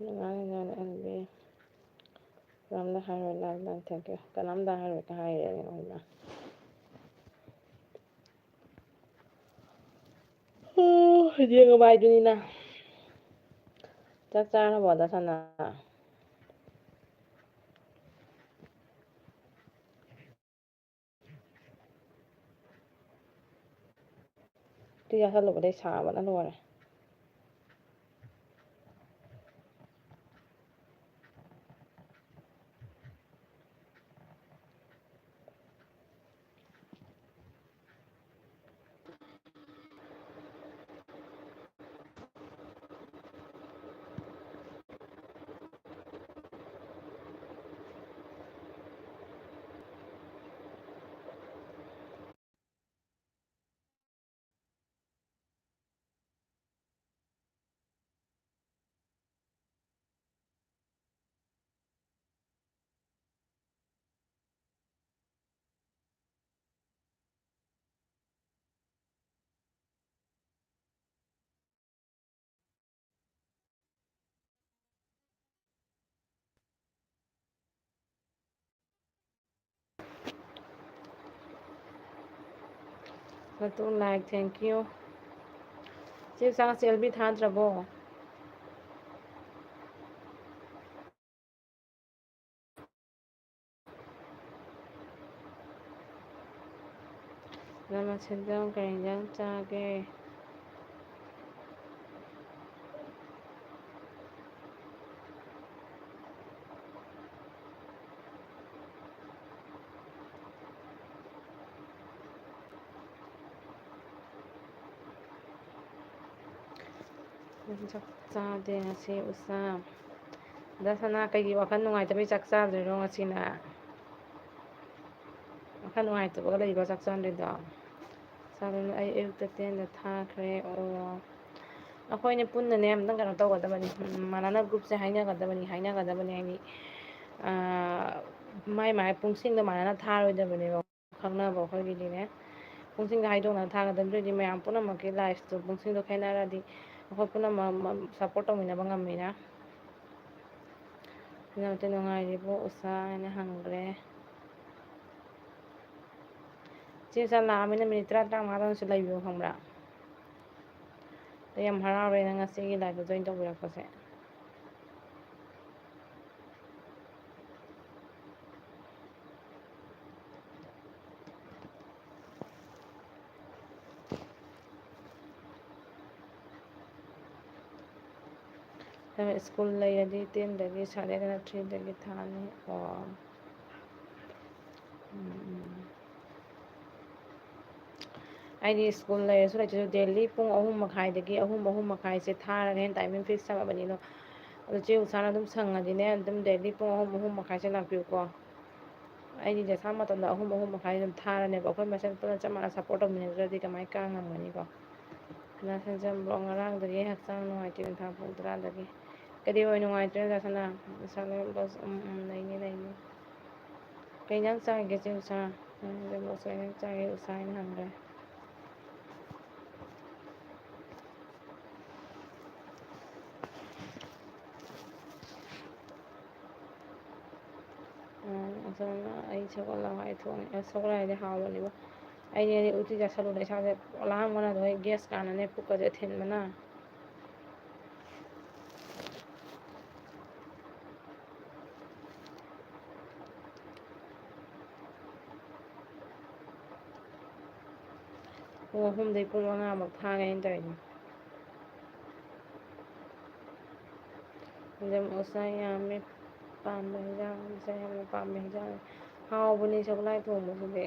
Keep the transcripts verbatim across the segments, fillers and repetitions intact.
ꯅꯨꯡꯉꯥꯏ ꯅꯨꯡꯉꯥꯏꯅ L B. ꯀꯅꯥꯝꯗ ꯍꯥꯏꯔꯣꯏ, ꯂꯥꯏ ꯂꯥꯏ ꯊꯦꯡꯀ꯭ꯌꯨ꯫ ꯀꯅꯥꯝꯗ ꯍꯥꯏꯔꯣꯏ ꯀ ꯍꯥꯏꯔꯦ ꯑꯩꯉꯣꯟꯗ꯫ ꯌꯦꯡꯉꯨꯕ ꯍꯥꯏꯗꯨꯅꯤꯅ꯫ ꯆꯥꯛ ꯆꯥꯔꯕꯣ, ꯗꯥ ꯁꯅꯥ? ꯇꯨ ꯌꯥꯎꯁꯜꯂꯨꯕꯗꯩ ꯁꯥꯕꯅ ꯂꯣꯏꯔꯦ꯫ ꯃꯇꯨꯡ like, thank you꯫ ꯆꯦ ꯆꯥꯛꯁꯦ ꯑꯦꯜ ꯕꯤ ꯊꯥꯗ꯭ꯔꯕꯣ? ꯅꯃ ꯁꯦꯟꯖꯝ ꯀꯔꯤ ꯏꯟꯖꯥꯡ ꯆꯥꯒꯦ? ꯅꯪ ꯆꯥꯛ ꯆꯥꯗꯦ ꯉꯁꯤ ꯎꯁꯥ꯫ ꯗꯥ ꯁꯅꯥ, ꯀꯩꯒꯤ ꯋꯥꯈꯜ ꯅꯨꯡꯉꯥꯏꯇꯕꯩ ꯆꯥꯛ ꯆꯥꯗ꯭ꯔꯤꯅꯣ ꯉꯁꯤꯅ? ꯋꯥꯈꯜ ꯅꯨꯡꯉꯥꯏꯇꯕꯒ ꯂꯩꯕ꯭ꯔꯣ ꯆꯥꯛ ꯆꯥꯗ꯭ꯔꯤꯗꯣ? ꯆꯥꯗ꯭ꯔꯤꯅꯣ? ꯑꯩ ꯑꯌꯨꯛꯇ ꯇꯦꯟꯗ ꯊꯥꯈ꯭ꯔꯦ꯫ ꯑꯣ꯫ ꯑꯩꯈꯣꯏꯅ ꯄꯨꯟꯅꯅꯦ ꯑꯝꯇꯪ ꯀꯩꯅꯣ ꯇꯧꯒꯗꯕꯅꯤ꯫ ꯎꯝ, ꯃꯥꯟꯅꯅ groupꯁꯦ ꯍꯥꯏꯅꯒꯗꯕꯅꯤ, ꯍꯥꯏꯅꯒꯗꯕꯅꯤ ꯍꯥꯏꯗꯤ, ꯑꯥ, ꯃꯥꯏ ꯃꯥꯏ ꯄꯨꯡꯁꯤꯡꯗꯣ ꯃꯥꯟꯅꯅ ꯊꯥꯔꯣꯏꯗꯕꯅꯦꯕ꯫ ꯈꯪꯅꯕ ꯑꯩꯈꯣꯏꯒꯤꯗꯤꯅꯦ, ꯄꯨꯡꯁꯤꯡꯗꯣ ꯍꯥꯏꯗꯣꯛꯅ ꯊꯥꯒꯗꯕꯅꯤ꯫ ꯑꯗꯨꯑꯣꯏꯗꯤ ꯃꯌꯥꯝ ꯄꯨꯝꯅꯃꯛꯀꯤ lifeꯇꯣ ꯄꯨꯡꯁꯤꯡꯗꯣ ꯈꯦꯠꯅꯔꯗꯤ ꯑꯩꯈꯣꯏ ꯄꯨꯝꯅꯃꯛ ꯃ-, support ꯇꯧꯃꯤꯟꯅꯕ ꯉꯝꯃꯤꯅ꯫ ꯅꯪꯗꯤ ꯅꯨꯡꯉꯥꯏꯔꯤꯕꯣ ꯎꯁꯥ ꯍꯥꯏꯅ ꯍꯪꯈ꯭ꯔꯦ꯫ ꯆꯦ ꯎꯁꯥ ꯂꯥꯛꯑꯃꯤꯅ ꯃꯤꯅꯤꯠ ꯇꯔꯥ, ꯇꯔꯥꯃꯉꯥꯗꯪꯁꯨ ꯂꯩꯕꯤꯌꯣ, ꯈꯪꯕ꯭ꯔꯥ? ꯑꯩ ꯌꯥꯝ ꯍꯔꯥꯎꯔꯦ ꯅꯪ ꯉꯁꯤꯒꯤ live join ꯇꯧꯕꯤꯔꯛꯄꯁꯦ꯫ ꯁ꯭ꯀꯨꯜ ꯂꯩꯔꯗꯤ ꯇꯦꯟꯗꯒꯤ ꯁꯥꯗꯦꯗꯅ, ꯊ꯭ꯔꯤꯗꯒꯤ ꯊꯥꯅꯤ꯫ ꯑꯣ꯫ ꯎꯝ, ꯎꯝ꯫ ꯑꯩꯗꯤ ꯁ꯭ꯀꯨꯜ ꯂꯩꯔꯁꯨ ꯂꯩꯇ꯭ꯔꯁꯨ daily ꯄꯨꯡ ꯑꯍꯨꯝ ꯃꯈꯥꯏꯗꯒꯤ ꯑꯍꯨꯝ, ꯑꯍꯨꯝ ꯃꯈꯥꯏꯁꯦ ꯊꯥꯔꯒ ꯍꯦꯟꯅ timing fix ꯊꯝꯃꯕꯅꯤ ꯑꯗꯣ꯫ ꯑꯗꯣ ꯆꯦ ꯎꯁꯥꯅ ꯑꯗꯨꯝ ꯁꯪꯉꯗꯤꯅꯦ, ꯑꯗꯨꯝ daily ꯄꯨꯡ ꯑꯍꯨꯝ, ꯑꯍꯨꯝ ꯃꯈꯥꯏꯁꯦ ꯂꯥꯛꯄꯤꯌꯨꯀꯣ꯫ ꯑꯩꯗꯤ ꯗꯁꯥ ꯃꯇꯝꯗ ꯑꯍꯨꯝ, ꯑꯍꯨꯝ ꯃꯈꯥꯏ ꯑꯗꯨꯝ ꯊꯥꯔꯅꯦꯕ꯫ ꯑꯩꯈꯣꯏ ꯃꯁꯦꯟ ꯄꯨꯟꯅ ꯆꯞ ꯃꯥꯟꯅ support ꯇꯧꯃꯤꯟꯅꯗ꯭ꯔꯗꯤ ꯀꯃꯥꯏ ꯀꯥ ꯉꯝꯒꯅꯤꯀꯣ? ꯁꯅꯥ ꯁꯦꯟꯖꯝ vlog ꯉꯔꯥꯡꯗꯒꯤ ꯍꯛꯆꯥꯡ ꯅꯨꯡꯉꯥꯏꯇꯦ, ꯅꯨꯡꯗꯥꯡ ꯄꯨꯡ ꯇꯔꯥꯗꯒꯤ꯫ ꯀꯩꯗꯧꯕꯩ ꯅꯨꯡꯉꯥꯏꯇ꯭ꯔꯤꯅꯣ ꯗꯥ ꯁꯅꯥ? ꯁꯅꯥ vlog ꯎꯝ, ꯎꯝ, ꯂꯩꯅꯤ, ꯂꯩꯅꯤ꯫ ꯀꯩ ꯏꯟꯖꯥꯡ ꯆꯥꯒꯦ ꯆꯦ ꯎꯁꯥ? ꯅꯪ vlog ꯀꯩ ꯏꯟꯖꯥꯡ ꯆꯥꯒꯦ ꯎꯁꯥ ꯍꯥꯏꯅ ꯍꯪꯈ꯭ꯔꯦ꯫ ꯎꯝ, ꯑꯗꯨꯅ ꯑꯩ ꯁꯒꯣꯜ ꯍꯋꯥꯏ ꯊꯣꯡꯉꯦ꯫ ꯑꯁ, ꯁꯒꯣꯜ ꯍꯋꯥꯏꯗꯤ ꯍꯥꯎꯕꯅꯤꯕꯣ꯫ ꯑꯩꯗꯤ ꯎꯇꯤ ꯆꯥꯁꯜꯂꯨꯔꯦ, ꯏꯁꯥꯁꯦ ꯂꯥꯡꯕꯅ ꯂꯣꯏꯔꯦ, gas ꯀꯥꯅꯅꯦ ꯄꯨꯛꯀꯁꯦ ꯊꯤꯟꯕꯅ꯫ ꯄꯨꯡ ꯑꯍꯨꯝꯗꯩ ꯄꯨꯡ ꯃꯉꯥꯃꯨꯛ ꯊꯥꯡꯉꯦ ꯑꯩꯅ ꯇꯧꯔꯤꯁꯦ꯫ ꯑꯗꯨꯝ ꯎꯁꯥ ꯌꯥꯝꯃꯦ ꯄꯥꯝꯕ ꯍꯤꯟꯖꯥꯡ, ꯎꯁꯥ ꯌꯥꯝꯅ ꯄꯥꯝꯕ ꯍꯤꯟꯖꯥꯡ꯫ ꯍꯥꯎꯕꯅꯤ ꯁꯒꯣꯜ ꯍꯋꯥꯏ ꯊꯣꯡꯕꯁꯤꯗꯤ꯫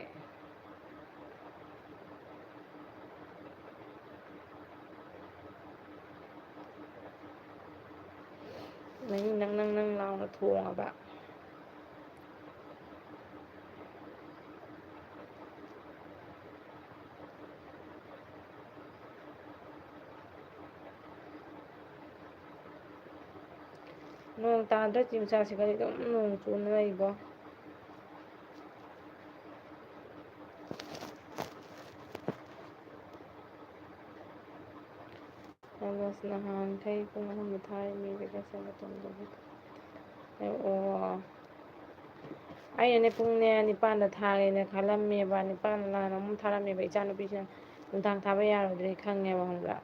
ꯃꯍꯤ ꯅꯪ ꯅꯪ ꯅꯪ ꯂꯥꯎꯅ ꯊꯣꯡꯉꯕ꯫ ꯅꯣꯡ ꯇꯥꯗ꯭ꯔꯥ ꯆꯤꯡꯆꯥꯁꯤ ꯀꯔꯤ ꯑꯗꯨꯝ ꯅꯣꯡ ꯆꯨꯅ ꯂꯩꯕꯣ? ꯑꯁ, ꯅꯍꯥꯟꯈꯩ ꯄꯨꯡ ꯑꯍꯨꯝꯗ ꯊꯥꯔꯤꯉꯩꯗ ꯀꯩꯁꯦꯝꯕ ꯇꯣꯡꯗꯒꯤ꯫ ꯑꯣ꯫ ꯑꯩꯅꯅꯦ ꯄꯨꯡꯅꯦ ꯅꯤꯄꯥꯟꯗ ꯊꯥꯒꯦꯅ ꯈꯜꯂꯝꯃꯦꯕ, ꯅꯤꯄꯥꯟꯗ ꯂꯥꯟ ꯑꯃꯨꯛ ꯊꯥꯔꯝꯃꯦꯕ, ꯏꯆꯥꯅꯨꯄꯤꯁꯤꯅ ꯅꯨꯡꯗꯥꯡ ꯊꯥꯕ ꯌꯥꯔꯣꯏꯗ꯭ꯔꯦ ꯈꯪꯉꯦꯕ, ꯈꯪꯕ꯭ꯔꯥ?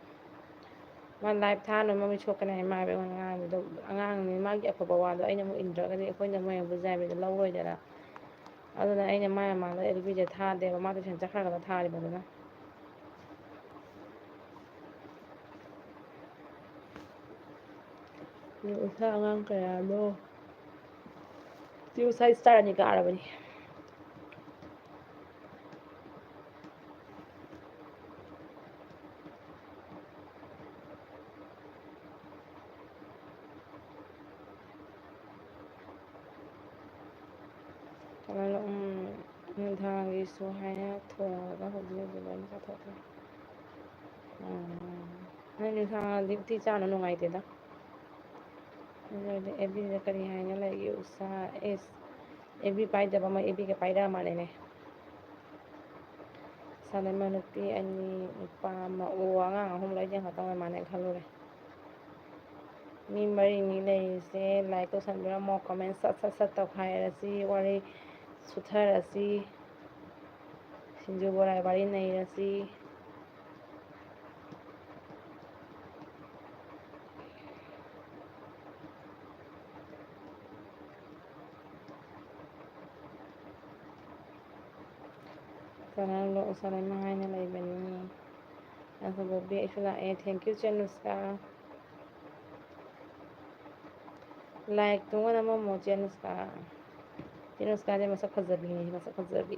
ꯃꯥ ꯂꯥꯏꯚ ꯊꯥꯅꯨ, ꯃꯃꯤꯠ ꯁꯣꯛꯀꯅꯤ ꯍꯥꯏ ꯃꯥ ꯍꯥꯏꯕ, ꯑꯩꯉꯣꯟꯗ ꯉꯥꯡꯕꯗꯣ꯫ ꯑꯉꯥꯡꯅꯤ, ꯃꯥꯒꯤ ꯑꯐꯕ ꯋꯥꯗꯣ ꯑꯩꯅ ꯑꯃꯨꯛ ꯏꯟꯗ꯭ꯔꯒꯗꯤ ꯑꯩꯈꯣꯏꯅ ꯃꯣꯏ ꯑꯃꯨꯛ ꯕꯨꯖꯥꯕꯤꯗꯣ ꯂꯧꯔꯣꯏꯗꯅ꯫ ꯑꯗꯨꯅ ꯑꯩꯅ ꯃꯥꯏ ꯃꯃꯥꯡꯗ ꯑꯦꯜ ꯕꯤꯁꯦ ꯊꯥꯗꯦꯕ, ꯃꯥ ꯇꯨꯏꯁꯟ ꯆꯠꯈ꯭ꯔꯒꯗ ꯊꯥꯔꯤꯕꯗꯨꯅ꯫ ꯎꯁꯥ ꯑꯉꯥꯡ ꯀꯌꯥꯅꯣ? ꯇ꯭ꯌꯨ ꯁꯥꯏ ꯁ꯭ꯇꯥꯔ ꯑꯅꯤ ꯀꯥꯔꯕꯅꯤ꯫ ꯀꯩꯅꯣ, ꯎꯝ, ꯅꯨꯡꯗꯥꯡꯒꯤꯁꯨ ꯍꯥꯏꯅ ꯊꯣꯡꯉꯒ ꯍꯧꯖꯤꯛ ꯍꯧꯖꯤꯛ ꯂꯣꯏꯅ ꯆꯥꯊꯣꯛꯈ꯭ꯔꯦ꯫ ꯎꯝ, ꯅꯪ ꯅꯨꯡꯗꯥꯡꯗꯤ ꯎꯇꯤ ꯆꯥꯅ ꯅꯨꯡꯉꯥꯏꯇꯦꯗ꯫ ꯑꯗꯨ ꯑꯣꯏꯔꯗꯤ ꯑꯦꯐ ꯕꯤꯗ ꯀꯔꯤ ꯍꯥꯏꯅ ꯂꯩꯒꯦ? ꯎꯁꯥ, ꯑꯦꯁ, ꯑꯦꯐ ꯕꯤ ꯄꯥꯏꯗꯕ ꯑꯃ ꯑꯦꯐ ꯕꯤꯒ ꯄꯥꯏꯔꯛꯑ ꯃꯥꯜꯂꯦꯅꯦ꯫ ꯁꯥꯟꯅꯃ ꯅꯨꯄꯤ ꯑꯅꯤ, ꯅꯨꯄꯥ ꯑꯃ꯫ ꯑꯣ, ꯑꯉꯥꯡ ꯑꯍꯨꯝ ꯂꯣꯏ ꯌꯦꯡꯈꯠꯇꯧ ꯃꯥꯜꯂꯦ ꯈꯜꯂꯨꯔꯦ꯫ ꯃꯤ ꯃꯔꯤꯅꯤ ꯂꯩꯔꯤꯁꯦ, ꯂꯥꯏꯛ ꯇꯧꯁꯟꯕꯤꯔꯝꯃꯣ, ꯀꯃꯦꯟ ꯁꯠ ꯁꯠ ꯁꯠ ꯇꯧꯈꯥꯏꯔꯁꯤ, ꯋꯥꯔꯤ ꯁꯨꯊꯔꯁꯤ, ꯁꯤꯡꯖꯨ ꯕꯣꯔꯥ ꯋꯥꯔꯤ ꯅꯩꯔꯁꯤ꯫ ꯀꯅꯥꯅꯣ ꯎꯁꯥ ꯂꯩꯃ ꯍꯥꯏꯅ ꯂꯩꯕꯅꯤ꯫ ꯑꯗꯨꯒ ꯕꯦꯛꯁꯨ ꯂꯥꯛꯑꯦ꯫ Thank you, ꯆꯦ ꯅꯨꯁꯀꯥ꯫ ꯂꯥꯏꯛ ꯇꯨꯝꯒ ꯅꯝꯃꯝꯃꯣ, ꯆꯦ ꯅꯨꯁꯀꯥ꯫ ꯆꯦ ꯅꯨꯁꯀꯥꯁꯦ ꯃꯁꯛ ꯐꯖꯕꯤꯅꯤ, ꯃꯁꯛ ꯐꯖꯕꯤ꯫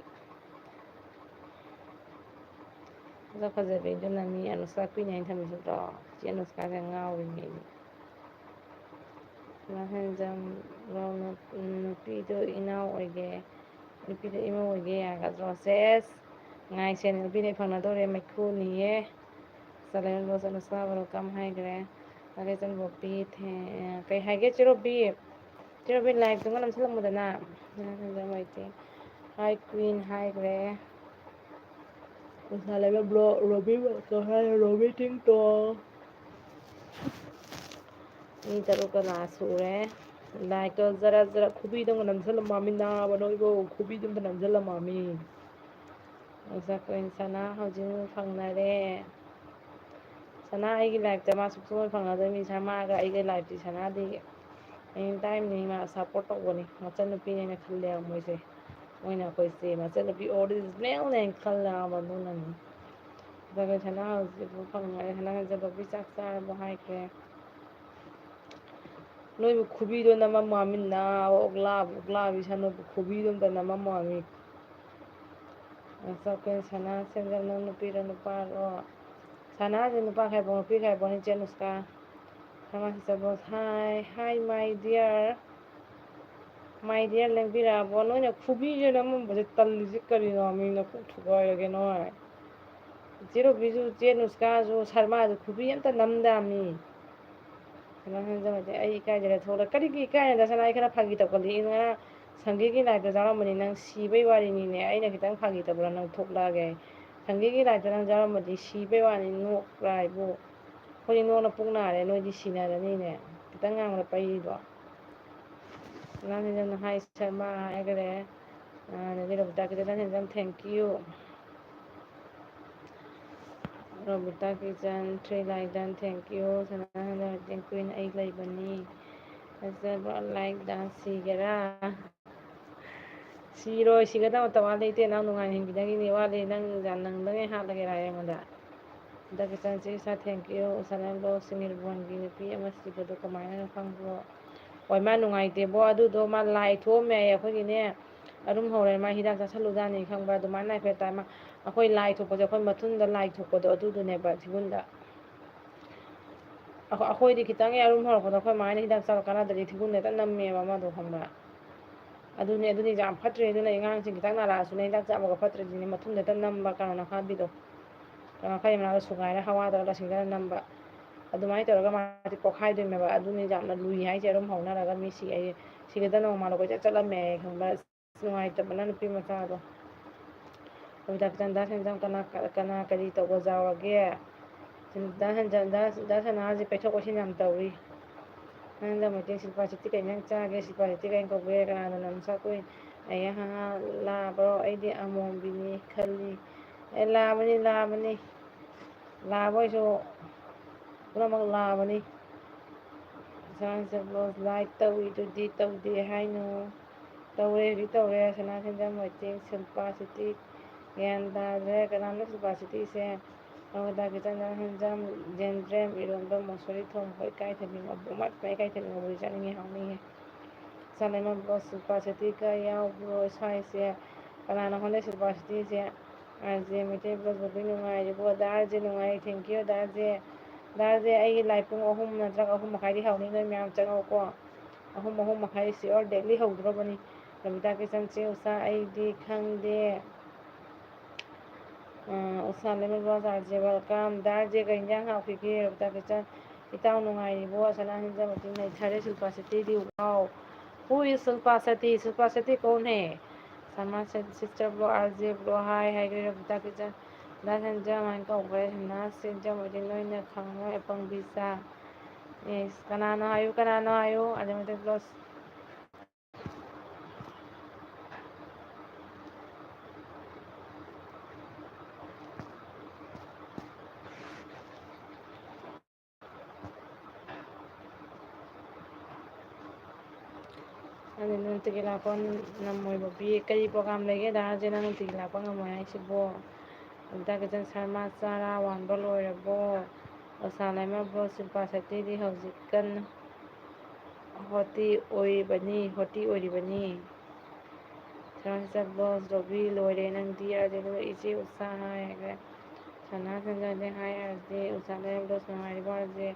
ꯃꯁꯛ ꯐꯖꯕꯤ, ꯑꯗꯨꯅ ꯃꯤ ꯑꯅꯨꯁꯀꯥ ꯀꯨꯏꯅ ꯍꯥꯏꯅ ꯊꯝꯃꯤꯁꯤꯗꯣ꯫ ꯆꯦ ꯑꯅꯨꯁꯀꯥꯁꯦ ꯉꯥꯎꯔꯤꯅꯦ ꯑꯩꯗꯤ꯫ ꯂꯥꯡꯍꯦꯟꯖꯝ ꯔꯣ ꯅꯨ-, ꯅꯨꯄꯤꯗꯣ ꯏꯅꯥꯎ ꯑꯣꯏꯒꯦ, ꯅꯨꯄꯤꯗꯣ ꯏꯃꯧ ꯑꯣꯏꯒꯦ ꯌꯥꯒꯗ꯭ꯔꯣ? ꯁꯦꯁ! ꯉꯥꯏꯁꯦ, ꯅꯨꯄꯤꯗꯤ ꯐꯪꯅꯗꯧꯔꯦ, ꯃꯩꯈꯨꯅꯤꯌꯦ꯫ ꯆꯠꯂꯦ, ꯂꯣꯁ ꯑꯅꯨꯁꯀꯥ welcome ꯍꯥꯏꯈ꯭ꯔꯦ꯫ ꯂꯥꯡꯍꯦꯟꯖꯝ ꯔꯣꯕꯤ ꯊꯦ-, ꯀꯩ ꯍꯥꯏꯒꯦ, ꯆꯦ ꯔꯣꯕꯤ? ꯆꯦ ꯔꯣꯕꯤ, ꯂꯥꯏꯛꯇꯨꯒ ꯅꯝꯁꯤꯜꯂꯝꯃꯨꯗꯅ꯫ ꯂꯥꯡꯍꯦꯟꯖꯝ ꯋꯥꯏꯇꯦ꯫ Hi queen ꯍꯥꯏꯈ꯭ꯔꯦ꯫ ꯎꯁꯥ ꯂꯩꯃ ꯕ꯭ꯔꯣ, ꯔꯣꯕꯤ welcome ꯍꯥꯏꯔꯦ, ꯔꯣꯕꯤ ꯇꯤꯡꯇꯣ꯫ ꯃꯤ ꯇꯔꯨꯛꯀ ꯂꯥꯛꯑ ꯁꯨꯔꯦ꯫ ꯂꯥꯏꯛꯇꯣ ꯖꯔ ꯖꯔ ꯈꯨꯕꯤꯗꯧꯅ ꯅꯝꯁꯤꯜꯂꯝꯃꯃꯤ ꯅꯥꯕ ꯅꯣꯏꯕꯣ, ꯈꯨꯕꯤꯗꯨꯝꯇ ꯅꯝꯁꯤꯜꯂꯝꯃꯃꯤ꯫ ꯑꯣꯖꯥ ꯀ꯭ꯋꯤꯟ ꯁꯅꯥ ꯍꯧꯖꯤꯛ ꯐꯪꯅꯔꯦ꯫ ꯁꯅꯥ ꯑꯩꯒꯤ ꯂꯥꯏꯐꯇ ꯃꯥ ꯁꯨꯛꯐꯪ ꯐꯪꯅꯗꯕ ꯃꯤ ꯁꯅꯥꯒ ꯑꯩꯒ ꯂꯥꯏꯐꯇꯤ ꯁꯅꯥꯗꯤ ꯑꯦꯅꯤ ꯇꯥꯏꯝꯅꯤ ꯃꯥ ꯁꯞꯄꯣꯔꯠ ꯇꯧꯕꯅꯤ꯫ ꯃꯆꯟꯅꯨꯄꯤꯅꯦꯅ ꯈꯜꯂꯦꯕ ꯃꯣꯏꯁꯦ꯫ ꯃꯣꯏꯅ ꯑꯩꯈꯣꯏꯁꯦ ꯃꯆꯟꯅꯨꯄꯤ ꯑꯣꯔꯤꯖꯤꯅꯦꯜꯅꯦꯅ ꯈꯜꯂꯦꯕ ꯑꯗꯨꯅꯅꯤ꯫ ꯑꯗꯨꯒ ꯁꯅꯥ ꯍꯧꯖꯤꯛ ꯐꯪꯅꯔꯦ꯫ ꯁꯅꯥ ꯍꯧꯖꯤꯛ ꯆꯥꯛ ꯆꯥꯔꯕꯣ ꯍꯥꯏꯈ꯭ꯔꯦ꯫ ꯅꯣꯏꯕꯨ ꯈꯨꯕꯤꯗꯣ ꯅꯝꯃꯝꯃꯣ ꯍꯥꯏꯃꯤ ꯅꯥꯕ ꯑꯣꯛꯂꯥ ꯑꯣꯛꯂꯥꯕꯤ ꯁꯥ ꯅꯣꯏꯕꯨ ꯈꯨꯕꯤꯗꯣ ꯑꯝꯇ ꯅꯝꯃꯝꯃꯣ ꯍꯥꯏꯃꯤ꯫ ꯑꯁ ꯑꯩꯈꯣꯏ ꯁꯅꯥ ꯁꯦꯟꯖꯝ ꯅꯪ ꯅꯨꯄꯤꯔꯣ ꯅꯨꯄꯥꯔꯣ? ꯁꯅꯥꯁꯦ ꯅꯨꯄꯥ ꯈꯥꯏꯕꯣ ꯅꯨꯄꯤ ꯈꯥꯏꯕꯣꯅꯤ ꯆꯦ ꯅꯨꯁꯀꯥ꯫ ꯁꯅꯥꯁꯦ ꯆꯠꯄꯣ ꯍꯥꯏ ꯍꯥꯏ ꯃꯥꯏ ꯗꯤꯌꯔ꯫ ꯃꯥꯏ ꯗꯤꯌꯔ ꯂꯦꯡꯕꯤꯔꯛꯑꯕꯣ? ꯅꯣꯏꯅ ꯈꯨꯕꯤꯁꯦ ꯅꯝꯃꯝꯕꯁꯦ ꯇꯜꯂꯤꯁꯦ ꯀꯔꯤꯅꯣ ꯃꯤ ꯅꯀꯣꯛ ꯊꯨꯒꯥꯏꯔꯒꯦ ꯅꯣꯏ꯫ ꯆꯦ ꯔꯣꯕꯤꯁꯨ ꯆꯦ ꯅꯨꯁꯀꯥꯁꯨ ꯁꯔꯃꯥꯁꯨ ꯈꯨꯕꯤ ꯑꯝꯇ ꯅꯝꯗꯥꯃꯤ꯫ ꯁꯅꯥ ꯁꯦꯟꯖꯝ ꯍꯥꯏꯗꯤ ꯑꯩ ꯏꯀꯥꯏꯖꯔꯦ ꯊꯣꯛꯂꯛ ꯀꯔꯤꯒꯤ ꯏꯀꯥꯏꯅꯗ ꯁꯅꯥ ꯑꯩ ꯈꯔ ꯐꯥꯒꯤ ꯇꯧꯒꯜꯂꯤ ꯉꯔꯥꯡ ꯁꯪꯒꯤꯒꯤ ꯂꯥꯏꯐꯇ ꯌꯥꯎꯔꯝꯕꯅꯤ ꯅꯪ ꯁꯤꯕꯩ ꯋꯥꯔꯤꯅꯤꯅꯦ ꯑꯩꯅ ꯈꯤꯇꯪ ꯐꯥꯒꯤ ꯇꯧꯕ꯭ꯔꯥ ꯅꯪ ꯊꯣꯛꯂꯛꯑꯒꯦ ꯁꯪꯒꯤꯒꯤ ꯂꯥꯏꯐꯇ ꯅꯪ ꯌꯥꯎꯔꯝꯃꯗꯤ ꯁꯤꯕꯩ ꯋꯥꯅꯤ ꯅꯣꯛꯄ꯭ꯔꯥ ꯍꯥꯏꯕꯨ ꯑꯩꯈꯣꯏꯗꯤ ꯅꯣꯛꯅ ꯄꯨꯛ ꯅꯥꯔꯦ ꯅꯣꯏꯗꯤ ꯁꯤꯅꯔꯅꯤꯅꯦ ꯈꯤꯇꯪ ꯉꯥꯡꯕꯗ ꯄꯩꯔꯤꯗꯣ ꯁꯅꯥ ꯁꯦꯟꯖꯝꯅ ꯍꯥꯏ ꯁꯔꯃ ꯍꯥꯏꯈꯔꯦ ꯑꯗꯒꯤ ꯔꯣꯕꯤꯇꯥ ꯈꯤꯇꯪ ꯁꯦꯟꯖꯝ thank you Robita kitchen three ꯂꯥꯏꯗꯟ thank you ꯁꯅꯥ ꯍꯟꯗꯛ ꯍꯧꯖꯤꯛ ꯀꯨꯏꯅ ꯑꯩ ꯂꯩꯕꯅꯤ ꯐꯖꯕ ꯂꯥꯏꯛ ꯗꯥꯟꯁ ꯁꯤꯒꯦꯔꯥ ꯁꯤꯔꯣꯏ ꯁꯤꯒꯗꯕ ꯃꯇꯝ ꯋꯥꯠꯂꯤ ꯏꯇꯦ ꯅꯪ ꯅꯨꯡꯉꯥꯏꯅ ꯍꯤꯡꯈꯤꯗꯪꯒꯤꯅꯤ ꯋꯥꯠꯂꯤ ꯅꯪ ꯅꯪꯗꯉꯩ ꯍꯥꯠꯂꯒꯦꯔꯥ ꯑꯩꯉꯣꯟꯗ ꯍꯟꯗꯛ ꯀꯤꯆꯟ ꯆꯦ ꯏꯁꯥ thank you ꯁꯅꯥ ꯕ꯭ꯂꯣꯛ ꯁꯤꯃꯤꯔꯕꯣꯟꯒꯤ ꯅꯨꯄꯤ ꯑꯃ ꯁꯤꯕꯗꯣ ꯀꯃꯥꯏꯅꯅꯣ ꯈꯪꯕ꯭ꯔꯣ ꯍꯣꯏ ꯃꯥ ꯅꯨꯡꯉꯥꯏꯇꯦꯕꯣ ꯑꯗꯨꯗꯣ ꯃꯥ ꯂꯥꯏ ꯊꯣꯛꯑꯝꯃꯦ ꯑꯩꯈꯣꯏꯒꯤꯅꯦ ꯑꯔꯨꯝ ꯍꯧꯔꯦ ꯃꯥ ꯍꯤꯗꯥꯛ ꯆꯥꯁꯜꯂꯨꯖꯥꯠꯅꯤ ꯈꯪꯕ꯭ꯔꯥ ꯑꯗꯨꯃꯥꯏꯅ ꯍꯥꯏꯐꯦꯠ ꯇꯥꯏ ꯃꯥ ꯑꯩꯈꯣꯏ ꯂꯥꯏ ꯊꯣꯛꯄꯁꯦ ꯑꯩꯈꯣꯏ ꯃꯊꯨꯟꯗ ꯂꯥꯏ ꯊꯣꯛꯄꯗꯣ ꯑꯗꯨꯗꯨꯅꯦꯕ ꯊꯤꯒꯨꯟꯗ ꯑꯩꯈꯣꯏꯗꯤ ꯈꯤꯇꯪ ꯍꯦꯛ ꯑꯔꯨꯝ ꯍꯧꯔꯛꯄꯗ ꯑꯩꯈꯣꯏ ꯃꯥꯅ ꯍꯤꯗꯥꯛ ꯆꯥꯕ ꯀꯥꯟꯅꯗꯗꯤ ꯊꯤꯒꯨꯟꯗ ꯍꯦꯛꯇ ꯅꯝꯃꯦꯕ ꯃꯥꯗꯣ ꯈꯪꯕ꯭ꯔꯥ ꯑꯗꯨꯅꯦ ꯑꯗꯨꯅꯤ ꯌꯥꯝ ꯐꯠꯇ꯭ꯔꯦ ꯑꯗꯨꯅ ꯑꯉꯥꯡꯁꯤꯡ ꯈꯤꯇꯪ ꯅꯥꯔꯛꯑꯁꯨꯅꯦ ꯍꯤꯗꯥꯛ ꯆꯥꯕꯒ ꯐꯠꯇ꯭ꯔꯗꯤꯅꯦ ꯃꯊꯨꯟꯗ ꯍꯦꯛꯇ ꯅꯝꯕ ꯀꯔꯣꯅꯥ ꯈꯥꯕꯤꯗꯣ ꯀꯔꯣꯅꯥ ꯈꯥꯕꯤ ꯃꯅꯥꯗꯣ ꯁꯨꯒꯥꯏꯔ ꯍꯋꯥꯗ ꯂꯁꯤꯡꯗꯅ ꯅꯝꯕ ꯑꯗꯨꯃꯥꯏꯅ ꯇꯧꯔꯒ ꯃꯥꯗꯤ ꯄꯣꯛꯈꯥꯏꯗꯣꯏꯅꯦꯕ ꯑꯗꯨꯅꯤ ꯌꯥꯝꯅ ꯂꯨꯏ ꯍꯥꯏꯁꯦ ꯑꯔꯨꯝ ꯍꯧꯅꯔꯒ ꯃꯤ ꯁꯤ ꯍꯥꯏꯁꯦ ꯁꯤꯒꯗ ꯅꯣꯡꯃ ꯃꯥꯜꯂꯣ ꯀꯣꯏꯆꯠ ꯆꯠꯂꯝꯃꯦ ꯈꯪꯕ꯭ꯔꯥ ꯅꯨꯡꯉꯥꯏꯇꯕꯅ ꯅꯨꯄꯤ ꯃꯆꯥꯗꯣ ꯍꯣꯏ ꯗꯥꯛꯇꯔ ꯗꯥ ꯁꯦꯟꯖꯝ ꯀꯅꯥ ꯀꯅꯥ ꯀꯔꯤ ꯇꯧꯕ ꯌꯥꯎꯔꯒꯦ ꯗꯥ ꯁꯦꯟꯖꯝ ꯗꯥ ꯁꯅꯥꯁꯦ ꯄꯩꯊꯣꯛ ꯄꯩꯁꯤꯟ ꯌꯥꯝ ꯇꯧꯔꯤ ꯅꯪꯗ ꯃꯩꯇꯩ ꯁꯤꯜꯄꯥ ꯁꯤꯇꯤ ꯀꯩ ꯏꯟꯖꯥꯡ ꯆꯥꯒꯦ? ꯁꯤꯜꯄꯥ ꯁꯤꯇꯤ ꯀꯩꯅ ꯀꯧꯒꯦ? ꯀꯅꯥꯅ ꯅꯝꯁꯥ ꯀꯨꯏ? ꯑꯩ ꯍꯥ ꯍꯥ ꯂꯥꯕ꯭ꯔꯣ? ꯑꯩꯗꯤ ꯑꯃꯣꯝꯕꯤꯅꯤ ꯈꯜꯂꯤ꯫ ꯑꯦ, ꯂꯥꯕꯅꯤ, ꯂꯥꯕꯅꯤ꯫ ꯂꯥꯕ ꯑꯣꯏꯁꯨ ꯄꯨꯝꯅꯃꯛ ꯂꯥꯕꯅꯤ꯫ ꯁꯅꯥ ꯁꯤꯟꯖꯝ ꯕ꯭ꯂꯣꯁ ꯂꯥꯏꯛ ꯇꯧꯏꯗꯨꯗꯤ ꯇꯧꯗꯦ ꯍꯥꯏꯅꯨ꯫ ꯇꯧꯔꯦ, ꯍꯧꯖꯤꯛ ꯇꯧꯔꯦ꯫ ꯁꯅꯥ ꯁꯤꯟꯖꯝ ꯋꯦꯇꯤꯡ, ꯁꯤꯜꯄꯥ ꯁꯤꯇꯤ꯫ ꯒ꯭ꯌꯥꯟ ꯇꯥꯗ꯭ꯔꯦ꯫ ꯀꯅꯥꯅꯣ ꯁꯤꯜꯄꯥ ꯁꯤꯇꯤꯁꯦ? ꯅꯣꯡꯃꯗꯥ ꯀꯤꯆꯟ, ꯁꯅꯥ ꯁꯤꯟꯖꯝ, ꯌꯦꯟꯗ꯭ꯔꯦꯝ, ꯏꯔꯣꯟꯕ, ꯃꯣꯁꯣꯔꯤ ꯊꯣꯡꯕ, ꯏꯀꯥꯏꯊꯕꯤ ꯉꯥꯕꯨ꯫ ꯏꯃꯥ, ꯏꯀꯥꯏꯊꯕꯤ ꯉꯥꯕꯨꯗꯤ ꯆꯥꯅꯤꯡꯉꯦ, ꯍꯥꯎꯅꯤꯍꯦ꯫ ꯁꯅꯥ ꯁꯤꯟꯖꯝ ꯕ꯭ꯂꯣꯁ, ꯁꯤꯜꯄꯥ ꯁꯤꯇꯤꯒ ꯌꯥꯎꯕ꯭ꯔꯣ ꯁ꯭ꯋꯥꯏꯁꯦ? ꯀꯅꯥꯅꯣ ꯈꯪꯗꯦ ꯁꯤꯜꯄꯥ ꯁꯤꯇꯤꯁꯦ꯫ ꯑꯥꯔ ꯖꯦ ꯃꯩꯇꯩ ꯕ꯭ꯂꯣꯁ ꯕꯣꯕꯤ ꯅꯨꯡꯉꯥꯏꯔꯤꯕꯣ? ꯗꯥ ꯑꯥꯔ ꯖꯦ ꯅꯨꯡꯉꯥꯏꯔꯤ, thank you the R J. The R J, ꯑꯩꯒꯤ ꯂꯥꯏ ꯄꯨꯡ ꯑꯍꯨꯝ ꯅꯠꯇ꯭ꯔꯒ ꯑꯍꯨꯝ ꯃꯈꯥꯏꯗꯤ ꯍꯧꯅꯤ, ꯅꯣꯏ ꯃꯌꯥꯝ ꯆꯪꯉꯛꯎꯀꯣ꯫ ꯑꯍꯨꯝ, ꯑꯍꯨꯝ ꯃꯈꯥꯏ sure daily ꯍꯧꯗ꯭ꯔꯣꯕꯅꯤ꯫ ꯔꯕꯤꯇꯥ ꯀꯤꯆꯟ, ꯆꯦ ꯎꯁꯥ, ꯑꯩꯗꯤ ꯈꯪꯗꯦ꯫ ꯑ, Usha Leima blogs, R J welcome꯫ ꯗꯥ ꯑꯥꯔ ꯖꯦ, ꯀꯩ ꯏꯟꯖꯥꯡ ꯍꯥꯎꯈꯤꯒꯦ? ꯔꯕꯤꯇꯥ ꯀꯤꯆꯟ, ꯏꯇꯥꯎ ꯅꯨꯡꯉꯥꯏꯔꯤꯕꯣ? ꯁꯅꯥ ꯁꯤꯟꯖꯝ ꯋꯦꯇꯤꯡ ꯅꯩꯊꯔꯦ, ꯁꯤꯜꯄꯥ ꯁꯤꯇꯤꯗꯤ꯫ Wow, who is Shilpa Shetty? Shilpa Shetty ꯀꯧꯟ ꯍꯦ? ꯁꯃꯥ sister blog, R J blog, ꯍꯥꯏ ꯍꯥꯏꯈ꯭ꯔꯦ꯫ ꯔꯕꯤꯇꯥ ꯀꯤꯆꯟ, ꯗꯥ ꯁꯟꯖꯌ ꯃꯥꯏꯅ ꯀꯧꯈ꯭ꯔꯦ꯫ ꯁꯅꯥ ꯁꯤꯟꯖꯝ ꯋꯦꯇꯤꯡ ꯅꯣꯏꯅ ꯈꯪꯉꯣꯏ ꯑꯄꯪꯕꯤ ꯆꯥ꯫ ꯑꯦꯁ, ꯀꯅꯥꯅꯣ ꯍꯥꯏꯌꯨ, ꯀꯅꯥꯅꯣ ꯍꯥꯏꯌꯨ? ꯑꯟꯂꯤꯃꯤꯇꯦꯠ ꯕ꯭ꯂꯣꯁ꯫ ꯑꯗꯨ ꯅꯨꯡꯇꯤꯒꯤ ꯂꯥꯛꯄ ꯉꯝꯃꯣꯏꯕ꯫ ꯕꯤ ꯑꯦ ꯀꯔꯤ program ꯂꯩꯒꯦ ꯗꯥ ꯔꯥꯖꯦꯟ, ꯅꯪ ꯅꯨꯡꯇꯤꯒꯤ ꯂꯥꯛꯄ ꯉꯝꯃꯣꯏ ꯍꯥꯏꯁꯤꯕꯣ? ꯑꯝꯇ ꯈꯤꯇꯪ ꯁꯔꯃꯥ ꯆꯥꯔꯥ ꯋꯥꯟꯕ ꯂꯣꯏꯔꯕꯣ? ꯑꯁꯥ ꯂꯩꯃ ꯕ꯭ꯂꯣꯁ, ꯁꯤꯜꯄꯥ ꯁꯦꯇ꯭ꯌꯗꯤ ꯍꯧꯖꯤꯛ ꯀꯟꯅ ꯍꯣꯇꯤ ꯑꯣꯏꯔꯤꯕꯅꯤ, ꯍꯣꯇꯤ ꯑꯣꯏꯔꯤꯕꯅꯤ꯫ ꯁꯔꯃꯥ ꯁꯤꯁꯇꯔ ꯕ꯭ꯂꯣꯁ, ꯔꯣꯕꯤ ꯂꯣꯏꯔꯦ ꯅꯪꯗꯤ꯫ ꯑꯗꯨꯒ ꯏꯆꯦ ꯎꯁꯥ ꯍꯥꯏ, ꯁꯅꯥ ꯁꯟꯖꯥꯗꯦ ꯍꯥꯏ, ꯑꯥꯔ ꯖꯦ ꯎꯁꯥ ꯂꯩꯃ ꯕ꯭ꯂꯣꯁ ꯅꯨꯡꯉꯥꯏꯔꯤꯕꯣ ꯑꯥꯔ ꯖꯦ?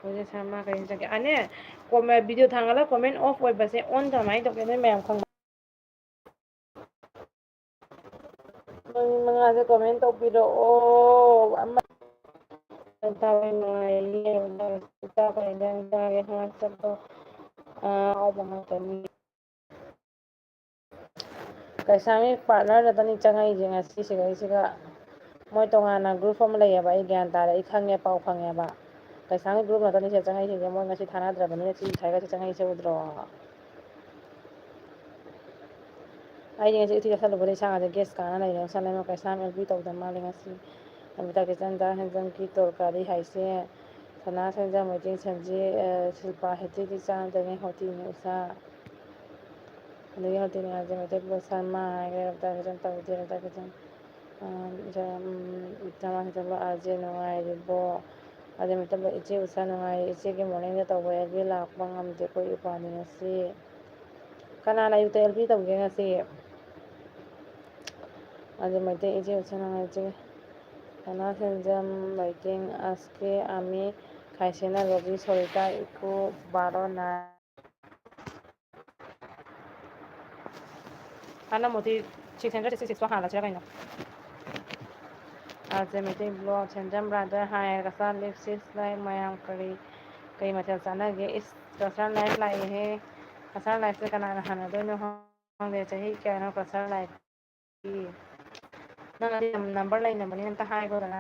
ꯍꯧꯖꯤꯛ ꯁꯔꯃꯥ ꯀꯔꯤ ꯆꯠꯀꯦ? ꯑꯅꯦ, ꯀꯣꯃꯦ-, video ꯊꯥꯡꯒꯠꯂ comment off ꯑꯣꯏꯕꯁꯦ on ꯀꯃꯥꯏꯅ ꯇꯧꯒꯦ ꯅꯣꯏ ꯃꯌꯥꯝ ꯈꯪꯕ? ꯃꯉꯥꯁꯦ comment ꯇꯧꯕꯤꯔꯛꯑꯣ꯫ ꯑꯃ ꯆꯥꯕ ꯅꯨꯡꯉꯥꯏꯔꯤꯌꯦ꯫ ꯆꯥꯛ ꯀꯩ ꯏꯟꯖꯥꯡ ꯆꯥꯒꯦ? ꯍꯋꯥꯏ ꯆꯝꯐꯨꯠ꯫ ꯑꯥ, ꯑꯍꯥꯎꯕ ꯉꯥꯛꯇꯅꯤ꯫ ꯀꯩꯁꯥꯝꯒꯤ partner ꯗꯇꯅꯤ ꯆꯪꯉꯛꯏꯁꯦ ꯉꯁꯤ ꯁꯤꯗꯩꯁꯤꯗ꯫ ꯃꯣꯏ ꯇꯣꯉꯥꯟꯅ group ꯑꯃ ꯂꯩꯌꯦꯕ, ꯑꯩ ꯒ꯭ꯌꯥꯟ ꯇꯥꯔꯦ, ꯑꯩ ꯈꯪꯉꯦ, ꯄꯥꯎ ꯐꯪꯉꯦꯕ꯫ ꯀꯩꯁꯥꯝꯒꯤ group ꯉꯥꯛꯇꯅꯤ ꯁꯤꯗ ꯆꯪꯉꯛꯏꯁꯤꯡꯁꯦ꯫ ꯃꯣꯏ ꯉꯁꯤ ꯊꯥꯅꯗ꯭ꯔꯕꯅꯤꯅ ꯁꯤ ꯁ꯭ꯋꯥꯏꯒꯁꯦ ꯆꯪꯉꯛꯏꯁꯦ ꯎꯗ꯭ꯔꯣ? ꯑꯩꯗꯤ ꯉꯁꯤ ꯎꯇꯤ ꯆꯥꯁꯜꯂꯨꯕꯗ ꯏꯁꯥꯒꯁꯦ gas ꯀꯥꯅ ꯂꯩꯔꯦ꯫ ꯉꯁꯥꯏ ꯂꯩꯃ ꯀꯩꯁꯥꯝ L P ꯇꯧꯗ ꯃꯥꯜꯂꯦ ꯉꯁꯤ꯫ ꯑꯃꯤꯇꯥ ꯀꯤꯆꯟꯗ ꯍꯦꯟꯖꯝꯒꯤ ꯇꯣꯔꯀꯥꯔꯤ ꯍꯥꯏꯁꯦ꯫ ꯁꯅꯥ ꯁꯦꯟꯖꯝ ꯋꯦꯇꯤꯡ ꯁꯟꯖꯤ, ꯑ, ꯁꯤꯜꯄꯥ ꯍꯦꯇꯤꯗꯤ ꯆꯥꯗꯅꯤ ꯍꯣꯇꯤꯅꯤ ꯎꯁꯥ꯫ ꯑꯗꯒꯤ ꯍꯣꯇꯤꯅꯤ ꯑꯥꯔ ꯖꯦ ꯃꯩꯇꯩ ꯕ꯭ꯂꯣꯛ ꯁꯔꯃ ꯍꯥꯏꯈ꯭ꯔꯦ꯫ ꯑꯃꯤꯇꯥ ꯀꯤꯆꯟ ꯇꯧꯗꯦ꯫ ꯑꯃꯤꯇꯥ ꯀꯤꯆꯟ, ꯑ, ꯖ-, ꯎꯝ, ꯁꯅꯥ ꯁꯦꯟꯖꯝ ꯑꯥꯔ ꯖꯦ ꯅꯨꯡꯉꯥꯏꯔꯤꯕꯣ? ꯑꯥꯔ ꯖꯦ ꯃꯩꯇꯩ ꯕ꯭ꯂꯣꯛ ꯏꯆꯦ ꯎꯁꯥ ꯅꯨꯡꯉꯥꯏꯔꯤ꯫ ꯏꯆꯦꯒꯤ morning ꯗ ꯇꯧꯕ L P ꯂꯥꯛꯄ ꯉꯝꯗꯦ꯫ ꯑꯩꯈꯣꯏ ꯎꯄꯥꯗꯤ ꯉꯁꯤ ꯀꯅꯥꯅ ꯑꯌꯨꯛꯇ L P ꯇꯧꯒꯦ ꯉꯁꯤ? ꯑꯗꯨ ꯃꯩꯇꯩ ꯏꯆꯦ ꯎꯁꯥ ꯅꯨꯡꯉꯥꯏꯖꯩ꯫ ꯁꯅꯥ ꯁꯦꯟꯖꯝ ꯋꯦꯇꯤꯡ ꯑꯦꯁ ꯀꯦ ꯑꯥꯔꯃꯤ ꯈꯥꯏꯁꯦꯅ ꯔꯣꯕꯤ ꯁꯣꯔꯤꯇꯥ ꯏꯀꯨ ꯕꯥꯔꯣꯅ꯫ ꯍꯥꯟꯅ ꯃꯨꯊꯤ six hundred sixty six ꯇꯣ ꯍꯥꯜꯂꯁꯤꯔ ꯀꯩꯅꯣ? ꯑꯥꯔ ꯖꯦ ꯃꯩꯇꯩ ꯕ꯭ꯂꯣꯛ ꯁꯦꯟꯖꯝ ꯕ꯭ꯔꯥꯗꯔ ꯍꯥꯏ ꯀꯁꯥ ꯂꯤꯞ ꯁꯤꯛꯁ ꯂꯥꯏꯛ ꯃꯌꯥꯝ ꯀꯔꯤ ꯀꯔꯤ ꯃꯊꯦꯜ ꯆꯥꯟꯅꯒꯦ? ꯏꯁ ꯀꯁꯥ ꯂꯥꯏꯐ ꯂꯥꯛꯑꯦꯍꯦ꯫ ꯀꯁꯥ ꯂꯥꯏꯐꯁꯦ ꯀꯅꯥꯅ ꯍꯥꯟꯅꯗꯣꯏꯅꯣ ꯈꯪꯗꯦ꯫ ꯆꯍꯤ ꯀꯌꯥꯅꯣ ꯀꯁꯥ ꯂꯥꯏꯐ? ꯅꯪ ꯑꯗꯨ ꯌꯥꯝ number ꯂꯩꯅꯕꯅꯤꯅ ꯑꯝꯇ ꯍꯥꯏꯈꯣꯗꯅ꯫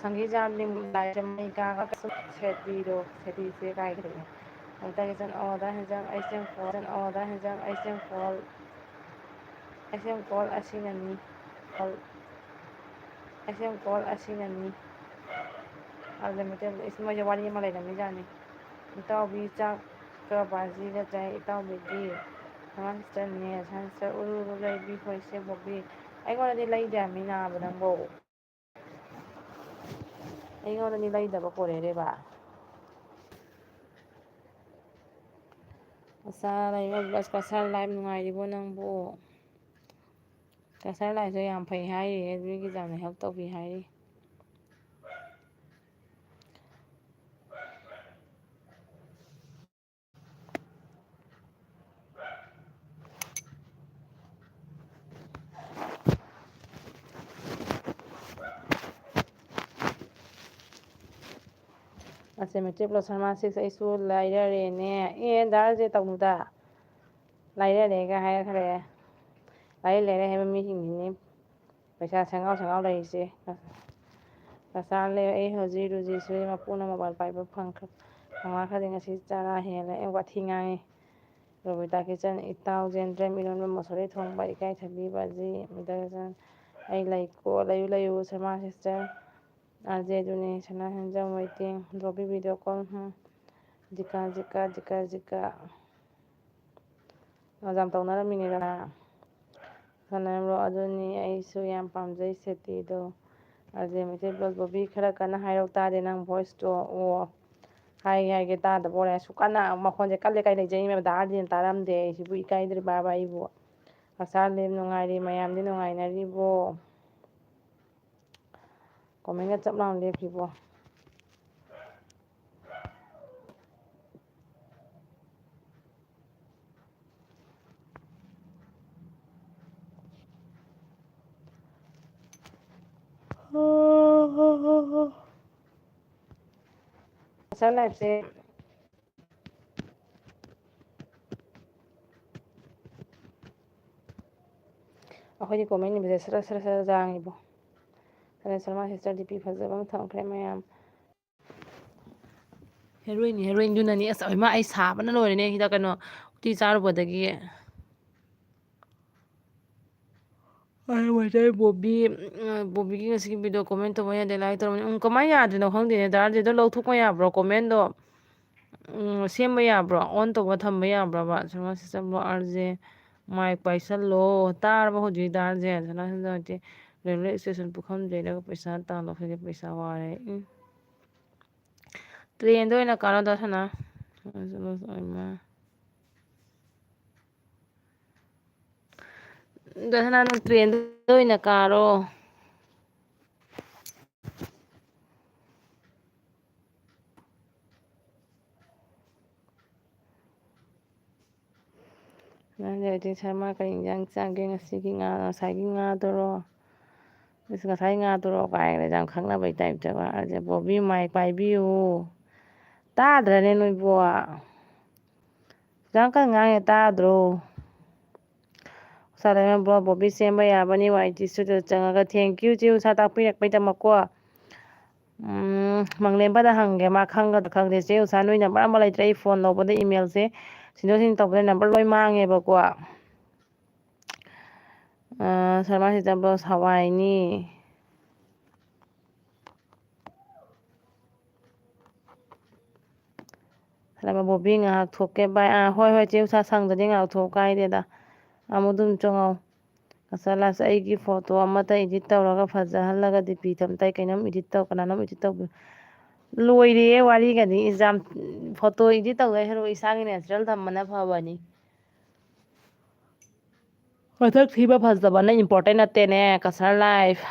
ꯁꯪꯒꯤꯖꯥꯟꯗꯤ ꯂꯥꯏꯁꯦ ꯃꯩ ꯀꯥꯒ ꯁꯦꯇꯤꯗꯣ, ꯁꯦꯇꯤꯁꯦ ꯀꯥꯏꯈ꯭ꯔꯦ꯫ ꯑꯗꯨꯗꯒꯤ ꯆꯠ ꯑꯣꯗ ꯍꯦꯟꯖꯝ ꯑꯩꯁꯦ ꯀꯣꯜ, ꯑꯣꯗ ꯍꯦꯟꯖꯝ ꯑꯩꯁꯦ ꯀꯣꯜ, ꯑꯩꯁꯦ ꯀꯣꯜ ꯑꯁꯤꯅꯅꯤ꯫ ꯀꯣꯜ, ꯑꯩꯁꯦ ꯀꯣꯜ ꯑꯁꯤꯅꯅꯤ꯫ ꯑꯗꯨꯗ ꯃꯩꯇꯩ ꯏꯁ ꯃꯣꯏꯁꯦ ꯋꯥꯔꯤ ꯑꯃ ꯂꯩꯔꯝꯃꯤꯖꯥꯠꯅꯤ꯫ ꯏꯇꯥꯎꯕꯤ ꯆꯥꯛ ꯀ ꯕꯥꯖꯤꯒ ꯆꯥꯏ ꯏꯇꯥꯎꯕꯤꯗꯤ꯫ ꯁꯃꯥꯟ ꯁꯤꯁꯇꯔꯅꯦ, ꯁꯃꯥꯟ ꯁꯤꯁꯇꯔ ꯎꯔꯨ ꯎꯔꯨ ꯂꯩꯕꯤ ꯈꯣꯏꯁꯦ ꯕꯣꯕꯤ꯫ ꯑꯩꯉꯣꯟꯗꯗꯤ ꯂꯩꯗꯦ ꯍꯥꯏꯕ ꯃꯤ ꯅꯥꯕ ꯅꯪꯕꯣ꯫ ꯑꯩꯉꯣꯟꯗꯗꯤ ꯂꯩꯗꯕ ꯀꯣꯔꯦꯔꯦꯕ꯫ ꯑꯁꯥ ꯂꯩꯕ ꯕꯁ ꯀꯁꯥꯔ ꯂꯥꯏꯐ ꯅꯨꯡꯉꯥꯏꯔꯤꯕꯣ ꯅꯪꯕꯨ? ꯀꯁꯥꯔ ꯂꯥꯏꯐꯁꯦ ꯌꯥꯝ ꯐꯩ ꯍꯥꯏꯔꯤ, ꯑꯗꯨꯒꯤ ꯌꯥꯝꯅ help ꯇꯧꯕꯤ ꯍꯥꯏꯔꯤ꯫ ꯑꯁꯦ ꯃꯩꯇꯩ ꯕ꯭ꯂꯣꯛ ꯁꯔꯃ ꯁꯤꯛꯁ ꯑꯩꯁꯨ ꯂꯥꯏꯔꯔꯦꯅꯦ꯫ ꯑꯦ ꯗꯥꯔꯁꯦ ꯇꯧꯅꯨꯗ꯫ ꯂꯥꯏꯔꯔꯦꯒ ꯍꯥꯏꯔꯛꯈ꯭ꯔꯦ꯫ ꯂꯥꯏꯔ ꯂꯩꯔꯦ ꯍꯥꯏꯕ ꯃꯤꯁꯤꯡꯁꯤꯅꯤ ꯄꯩꯁꯥ ꯁꯪꯒꯥꯎ ꯁꯪꯒꯥꯎ ꯂꯩꯔꯤꯁꯦ꯫ ꯄꯩꯁꯥ ꯂꯩ, ꯑꯩ ꯍꯧꯖꯤꯛ ꯔꯨꯖꯤ ꯁꯨꯏ, ꯃꯄꯨꯅ ꯃꯣꯕꯥꯏꯜ ꯄꯥꯏꯕ ꯐꯪꯈ꯭ꯔꯦ꯫ ꯃꯃꯥ ꯈꯔꯗꯤ ꯉꯁꯤ ꯆꯔꯥ ꯍꯦꯜꯂꯦ꯫ ꯑꯩ ꯋꯥꯊꯤ ꯉꯥꯡꯉꯤ꯫ ꯔꯣꯕꯤꯇꯥ ꯀꯤꯆꯟ, ꯏꯇꯥꯎ ꯖꯦꯟꯗ꯭ꯔꯦꯝ, ꯏꯔꯣꯟꯕ ꯃꯣꯁꯣꯔꯤ ꯊꯣꯡꯕ, ꯏꯀꯥꯏꯊꯕꯤ ꯕꯥꯖꯤ, ꯃꯤꯗꯜ ꯀꯤꯆꯟ, ꯑꯩ ꯂꯩꯀꯣ, ꯂꯩꯌꯨ ꯂꯩꯌꯨ, ꯁꯔꯃꯥ ꯁꯤꯁꯇꯔ, ꯑꯥꯔ ꯖꯦ ꯗꯨꯅꯦ, ꯁꯅꯥ ꯍꯦꯟꯖꯝ ꯋꯦꯇꯤꯡ, ꯗ꯭ꯔꯣꯕꯤ ꯚꯤꯗꯤꯑꯣ ꯀꯣꯜ, ꯍꯝ, ꯖꯤꯀꯥ, ꯖꯤꯀꯥ, ꯖꯤꯀꯥ, ꯖꯤꯀꯥ꯫ ꯌꯥꯝ ꯇꯧꯅꯔꯝꯃꯤꯅꯤꯗꯅ꯫ ꯁꯥꯟꯅꯔꯝꯂꯣ꯫ ꯑꯗꯨꯅꯤ ꯑꯩꯁꯨ ꯌꯥꯝ ꯄꯥꯝꯖꯩ ꯁꯦꯇꯤꯗꯣ꯫ R J Meitei block Bobby ꯈꯔ ꯀꯟꯅ ꯍꯥꯏꯔꯧ ꯇꯥꯗꯦ ꯅꯪ ꯚꯣꯏꯁꯇꯣ꯫ ꯑꯣ꯫ ꯍꯥꯏꯒꯦ, ꯍꯥꯏꯒꯦ, ꯇꯥꯗꯕ ꯑꯣꯏꯔꯦ꯫ ꯑꯁꯨꯛ ꯀꯟꯅ ꯃꯈꯣꯟꯁꯦ ꯀꯜꯂꯦ ꯀꯥꯏ ꯂꯩꯖꯩꯅꯦꯕ꯫ ꯗꯥ ꯑꯥꯔ ꯖꯦꯅ ꯇꯥꯔꯝꯗꯦ꯫ ꯑꯩꯁꯤꯕꯨ ꯏꯀꯥꯏꯗ꯭ꯔꯤꯕꯕ ꯑꯩꯕꯨ꯫ ꯍꯛꯆꯥꯡꯗꯤ ꯅꯨꯡꯉꯥꯏꯔꯤ, ꯃꯌꯥꯝꯗꯤ ꯅꯨꯡꯉꯥꯏꯅꯔꯤꯕꯣ? ꯀꯣꯃꯦꯟꯒ ꯆꯞ ꯂꯥꯎꯅ ꯂꯦꯞꯈꯤꯕꯣ꯫ ꯉꯁꯥꯏ ꯂꯥꯏꯐꯁꯦ ꯑꯩꯈꯣꯏꯗꯤ ꯀꯣꯃꯦꯟ ꯏꯕꯁꯦ ꯁꯔ ꯁꯔ ꯁꯔ ꯌꯥꯡꯉꯤꯕꯣ꯫ ꯑꯗ ꯁꯔꯃꯥ ꯁꯤꯁꯇꯔ ꯗꯤ ꯄꯤ ꯐꯖꯕ ꯑꯃ ꯊꯝꯈ꯭ꯔꯦ ꯃꯌꯥꯝ꯫ ꯍꯦꯔꯣꯏꯟꯅꯤ, ꯍꯦꯔꯣꯏꯟꯗꯨꯅꯅꯤ꯫ ꯑꯁ, ꯏꯃꯥ, ꯑꯩ ꯁꯥꯕꯅ ꯂꯣꯏꯔꯦꯅꯦ ꯁꯤꯗ, ꯀꯩꯅꯣ, ꯎꯇꯤ ꯆꯥꯔꯨꯕꯗꯒꯤ꯫ ꯑꯩ ꯃꯩꯇꯩ ꯕꯣꯕꯤ, ꯎꯝ, ꯕꯣꯕꯤꯒꯤ ꯉꯁꯤꯒꯤ ꯚꯤꯗꯤꯑꯣ ꯀꯣꯃꯦꯟ ꯇꯧꯕ ꯌꯥꯗꯦ, ꯂꯥꯏꯛ ꯇꯧꯔꯝꯕꯅꯤ꯫ ꯎꯝ, ꯀꯃꯥꯏꯅ ꯌꯥꯗ꯭ꯔꯤꯅꯣ ꯈꯪꯗꯦꯅꯦ꯫ ꯗꯥ ꯑꯥꯔ ꯖꯦꯗꯣ ꯂꯧꯊꯣꯛꯄ ꯌꯥꯕ꯭ꯔꯣ? ꯀꯣꯃꯦꯟꯗꯣ, ꯎꯝ, ꯁꯦꯝꯕ ꯌꯥꯕ꯭ꯔꯣ? ꯑꯣꯟ ꯇꯧꯕ ꯊꯝꯕ ꯌꯥꯕ꯭ꯔꯕ? ꯁꯤꯃ sister blog R J mike ꯄꯥꯏꯁꯜꯂꯣ꯫ ꯇꯥꯔꯕ ꯍꯧꯖꯤꯛ ꯗꯥ ꯑꯥꯔ ꯖꯦ? ꯁꯅꯥ ꯁꯤꯁꯇꯔ ꯍꯧꯖꯤꯛ ꯔꯦꯜꯋꯦ ꯁ꯭ꯇꯦꯁꯟ ꯄꯨꯈꯝ ꯌꯩꯔꯒ ꯄꯩꯁꯥ ꯇꯥꯜꯂꯣ꯫ ꯑꯩꯈꯣꯏꯗꯤ ꯄꯩꯁꯥ ꯋꯥꯔꯦ꯫ ꯎꯝ꯫ ꯇ꯭ꯔꯦꯟꯗ ꯑꯣꯏꯅ ꯀꯥꯔꯣ ꯗꯥ ꯁꯅꯥ꯫ ꯗꯥ ꯁꯅꯥ, ꯅꯪ ꯇ꯭ꯔꯦꯟꯗ ꯑꯣꯏꯅ ꯀꯥꯔꯣ꯫ ꯅꯪꯗꯤ ꯍꯧꯖꯤꯛ ꯁꯔꯃ ꯀꯔꯤ ꯏꯟꯖꯥꯡ ꯆꯥꯒꯦ ꯉꯁꯤꯒꯤ ꯉꯥ, ꯉꯁꯥꯏꯒꯤ ꯉꯥꯗꯨꯔꯣ? ꯏꯁ, ꯉꯁꯥꯏ ꯉꯥꯗꯨꯔꯣ ꯀꯥꯏꯅ ꯌꯥꯝ ꯈꯪꯅꯕꯩ ꯇꯥꯏꯞꯇ꯫ ꯑꯥꯔ ꯖꯦ ꯕꯣꯕꯤ, ꯃꯥꯏꯛ ꯄꯥꯏꯕꯤꯌꯨ꯫ ꯇꯥꯗ꯭ꯔꯅꯦ ꯅꯣꯏꯕꯣ? ꯌꯥꯝ ꯀꯟꯅ ꯉꯥꯡꯉꯦ, ꯇꯥꯗ꯭ꯔꯣ? ꯎꯁꯥ ꯂꯩꯃ ꯕ꯭ꯂꯣꯛ ꯕꯣꯕꯤ ꯁꯦꯝꯕ ꯌꯥꯕꯅꯤ, ꯋꯥꯏ ꯇꯤ ꯁ꯭ꯇꯨꯗꯤꯑꯣꯗ ꯆꯪꯉꯒ꯫ Thank you ꯆꯦ ꯎꯁꯥ, ꯇꯥꯛꯄꯤꯔꯛꯄꯩꯗꯃꯛꯀꯣ꯫ ꯎꯝ, ꯃꯪꯂꯦꯝꯕꯗ ꯍꯪꯒꯦ, ꯃꯥ ꯈꯪꯒꯗ꯭ꯔꯥ ꯈꯪꯗꯦ꯫ ꯆꯦ ꯎꯁꯥ, ꯅꯣꯏ ꯅꯝꯕꯔ ꯑꯃ ꯂꯩꯇ꯭ꯔꯦ꯫ ꯑꯩ ꯐꯣꯟ ꯇꯧꯕꯗ, ꯏꯃꯦꯜꯁꯦ ꯁꯤꯟꯗꯣꯛ ꯁꯤꯟꯖꯤꯟ ꯇꯧꯕꯗ ꯅꯝꯕꯔ ꯂꯣꯏ ꯃꯥꯡꯉꯦꯕꯀꯣ꯫ ꯑ, ꯁꯔꯃꯥ ꯁꯤꯇ ꯕ꯭ꯂꯣꯁ ꯍꯋꯥꯏꯅꯤ꯫ ꯁꯔꯃꯥ ꯕꯣꯕꯤ, ꯉꯥꯏꯍꯥꯛ ꯊꯣꯛꯀꯦ ꯕꯥꯏ꯫ ꯑꯥ, ꯍꯣꯏ, ꯍꯣꯏ, ꯆꯦ ꯎꯁꯥ, ꯁꯪꯗꯗꯤ ꯉꯥꯏꯍꯥꯛ ꯊꯣꯛꯑꯣ, ꯀꯥꯏꯗꯦꯗ꯫ ꯑꯃꯨꯛ ꯑꯗꯨꯝ ꯆꯪꯉꯧ꯫ ꯉꯁꯥꯏ ꯂꯥꯁ ꯑꯩꯒꯤ ꯐꯣꯇꯣ ꯑꯃꯠꯇ ꯏꯗꯤꯠ ꯇꯧꯔꯒ ꯐꯖꯍꯜꯂꯒ ꯗꯤ ꯄꯤ ꯊꯝꯇꯥꯏ꯫ ꯀꯩꯅꯣꯝ ꯏꯗꯤꯠ ꯇꯧ, ꯀꯅꯥꯅꯣꯝ ꯏꯗꯤꯠ ꯇꯧꯕꯤꯌꯨ꯫ ꯂꯣꯏꯔꯦꯌꯦ ꯋꯥꯔꯤꯒꯗꯤ꯫ ꯑꯦꯛꯖꯥꯝ ꯐꯣꯇꯣ ꯏꯗꯤꯠ ꯇꯧꯗꯣꯏ ꯁꯔꯨꯛ ꯏꯁꯥꯒꯤ ꯅꯦꯆꯔꯦꯜ ꯊꯝꯕꯅ ꯐꯕꯅꯤ꯫ ꯃꯁꯛ ꯊꯤꯕ ꯐꯖꯕꯅ ꯏꯝꯄꯣꯔꯇꯦꯟ ꯅꯠꯇꯦꯅꯦ, ꯀꯁꯔ ꯂꯥꯏꯐ꯫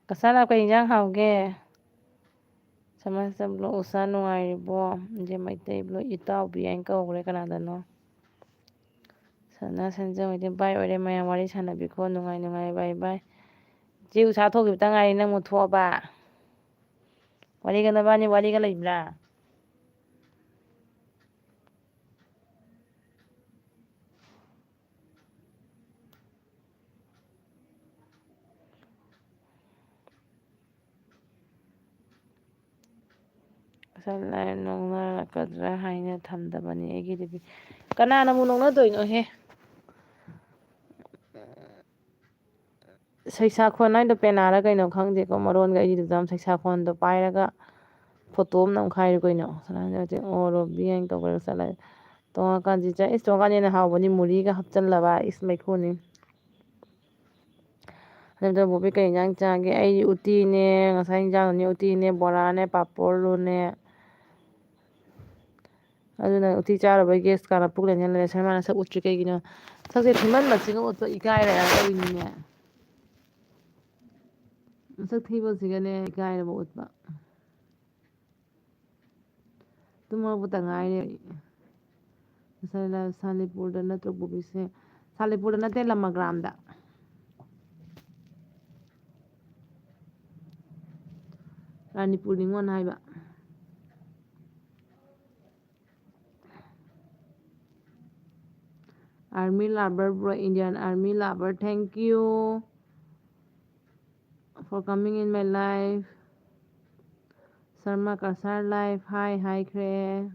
ꯀꯁꯥꯅ ꯀꯩ ꯏꯟꯖꯥꯡ ꯍꯥꯎꯒꯦ? ꯁꯃꯥꯖ ꯕ꯭ꯂꯣꯛ, ꯎꯁꯥ ꯅꯨꯡꯉꯥꯏꯔꯤꯕꯣ? ꯏꯟꯗꯤꯌꯥ ꯃꯩꯇꯩ ꯕ꯭ꯂꯣꯛ ꯏꯇꯥꯎꯕꯤ ꯍꯥꯏꯅ ꯀꯧꯈ꯭ꯔꯦ, ꯀꯅꯥꯗꯅꯣ? ꯁꯅꯥ ꯁꯦꯟꯖꯝ ꯍꯣꯏꯗꯤ ꯚꯥꯏ ꯑꯣꯏꯔꯦ, ꯃꯌꯥꯝ ꯋꯥꯔꯤ ꯁꯥꯟꯅꯕꯤꯈꯣ, ꯅꯨꯡꯉꯥꯏ ꯅꯨꯡꯉꯥꯏ, ꯚꯥꯏ ꯚꯥꯏ꯫ ꯏꯆꯦ ꯎꯁꯥ ꯊꯣꯛꯈꯤꯕꯇ ꯉꯥꯏꯔꯤ, ꯅꯪ ꯃꯨꯠꯊꯣꯛꯑꯕ? ꯋꯥꯔꯤꯒ ꯅꯕꯥꯅꯤ ꯋꯥꯔꯤꯒ ꯂꯩꯕ꯭ꯔꯥ? ꯉꯁꯥꯏ ꯂꯥꯏ ꯅꯣꯛꯅꯔꯛꯀꯗ꯭ꯔꯥ ꯍꯥꯏꯅ ꯊꯝꯗꯕꯅꯤ ꯑꯩꯒꯤꯗꯤ꯫ ꯀꯅꯥꯅꯕꯨ ꯅꯣꯛꯅꯗꯣꯏꯅꯣꯍꯦ? ꯁꯩꯁꯥꯈꯣꯟ ꯍꯥꯏꯗꯣ ꯄꯦꯅꯥꯔ ꯀꯩꯅꯣ ꯈꯪꯗꯦꯀꯣ, ꯃꯔꯣꯟꯒ ꯑꯩꯗꯤ ꯑꯗꯨꯝ ꯁꯩꯁꯥꯈꯣꯟꯗꯣ ꯄꯥꯏꯔꯒ ꯐꯣꯇꯣ ꯑꯃ ꯅꯝꯈꯥꯏꯔꯦ ꯀꯩꯅꯣ꯫ ꯁꯅꯥ ꯍꯧꯖꯤꯛ ꯑꯣ ꯔꯣꯕꯤ ꯍꯥꯏꯅ ꯇꯧꯕꯗ ꯆꯠꯂꯦ꯫ ꯇꯣꯉꯥꯟ ꯀꯥꯟꯆꯤ ꯆꯥꯏ꯫ ꯏꯁ, ꯇꯣꯉꯥꯟ ꯀꯥꯟꯆꯤꯅ ꯍꯥꯎꯕꯅꯤ, ꯃꯨꯔꯤꯒ ꯍꯥꯞꯆꯜꯂꯕ꯫ ꯏꯁ, ꯃꯩꯈꯨꯅꯤ꯫ ꯑꯗꯨꯗ ꯕꯣꯕꯤ ꯀꯩ ꯏꯟꯖꯥꯡ ꯆꯥꯒꯦ? ꯑꯩ ꯎꯇꯤꯅꯦ, ꯉꯁꯥꯏ ꯏꯟꯖꯥꯡꯗꯨꯅꯦ, ꯎꯇꯤꯅꯦ, ꯕꯣꯔꯥꯅꯦ, ꯄꯥꯄꯣꯔꯅꯦ꯫ ꯑꯗꯨꯅ ꯎꯇꯤ ꯆꯥꯔꯨꯕꯩ ꯒꯦꯁ ꯀꯥꯅ ꯄꯨꯛ ꯂꯦꯟꯖꯟ ꯂꯩꯔꯦ꯫ ꯁꯔꯃꯥꯅ ꯁꯛ ꯎꯠꯇ꯭ꯔꯤ ꯀꯩꯒꯤꯅꯣ? ꯁꯛꯁꯦ ꯊꯤꯃꯟꯕꯁꯤꯒ ꯎꯠꯄ ꯏꯀꯥꯏꯔꯦ ꯇꯧꯔꯤꯅꯤꯅꯦ꯫ ꯃꯁꯛ ꯊꯤꯕꯁꯤꯒꯅꯦ ꯏꯀꯥꯏꯔꯕ ꯎꯠꯄ꯫ ꯇꯨꯝ ꯍꯧꯒꯠꯄꯇ ꯉꯥꯏꯔꯤ ꯑꯩ꯫ ꯉꯁꯥꯏ ꯂꯥ-, ꯁꯥꯂꯤꯄꯨꯔꯗ ꯅꯠꯇ꯭ꯔꯣ ꯄꯨꯕꯤꯁꯦ? ꯁꯥꯂꯤꯄꯨꯔꯗ ꯅꯠꯇꯦ, ꯂꯃꯒ꯭ꯔꯥꯝꯗ꯫ ꯔꯥꯅꯤꯄꯨꯔ ꯅꯤꯉꯣꯜ ꯍꯥꯏꯕ꯫ Army lover bro, Indian Army lover, thank you for coming in my life. Sharma Kasar life, hi ꯍꯥꯏꯈ꯭ꯔꯦ꯫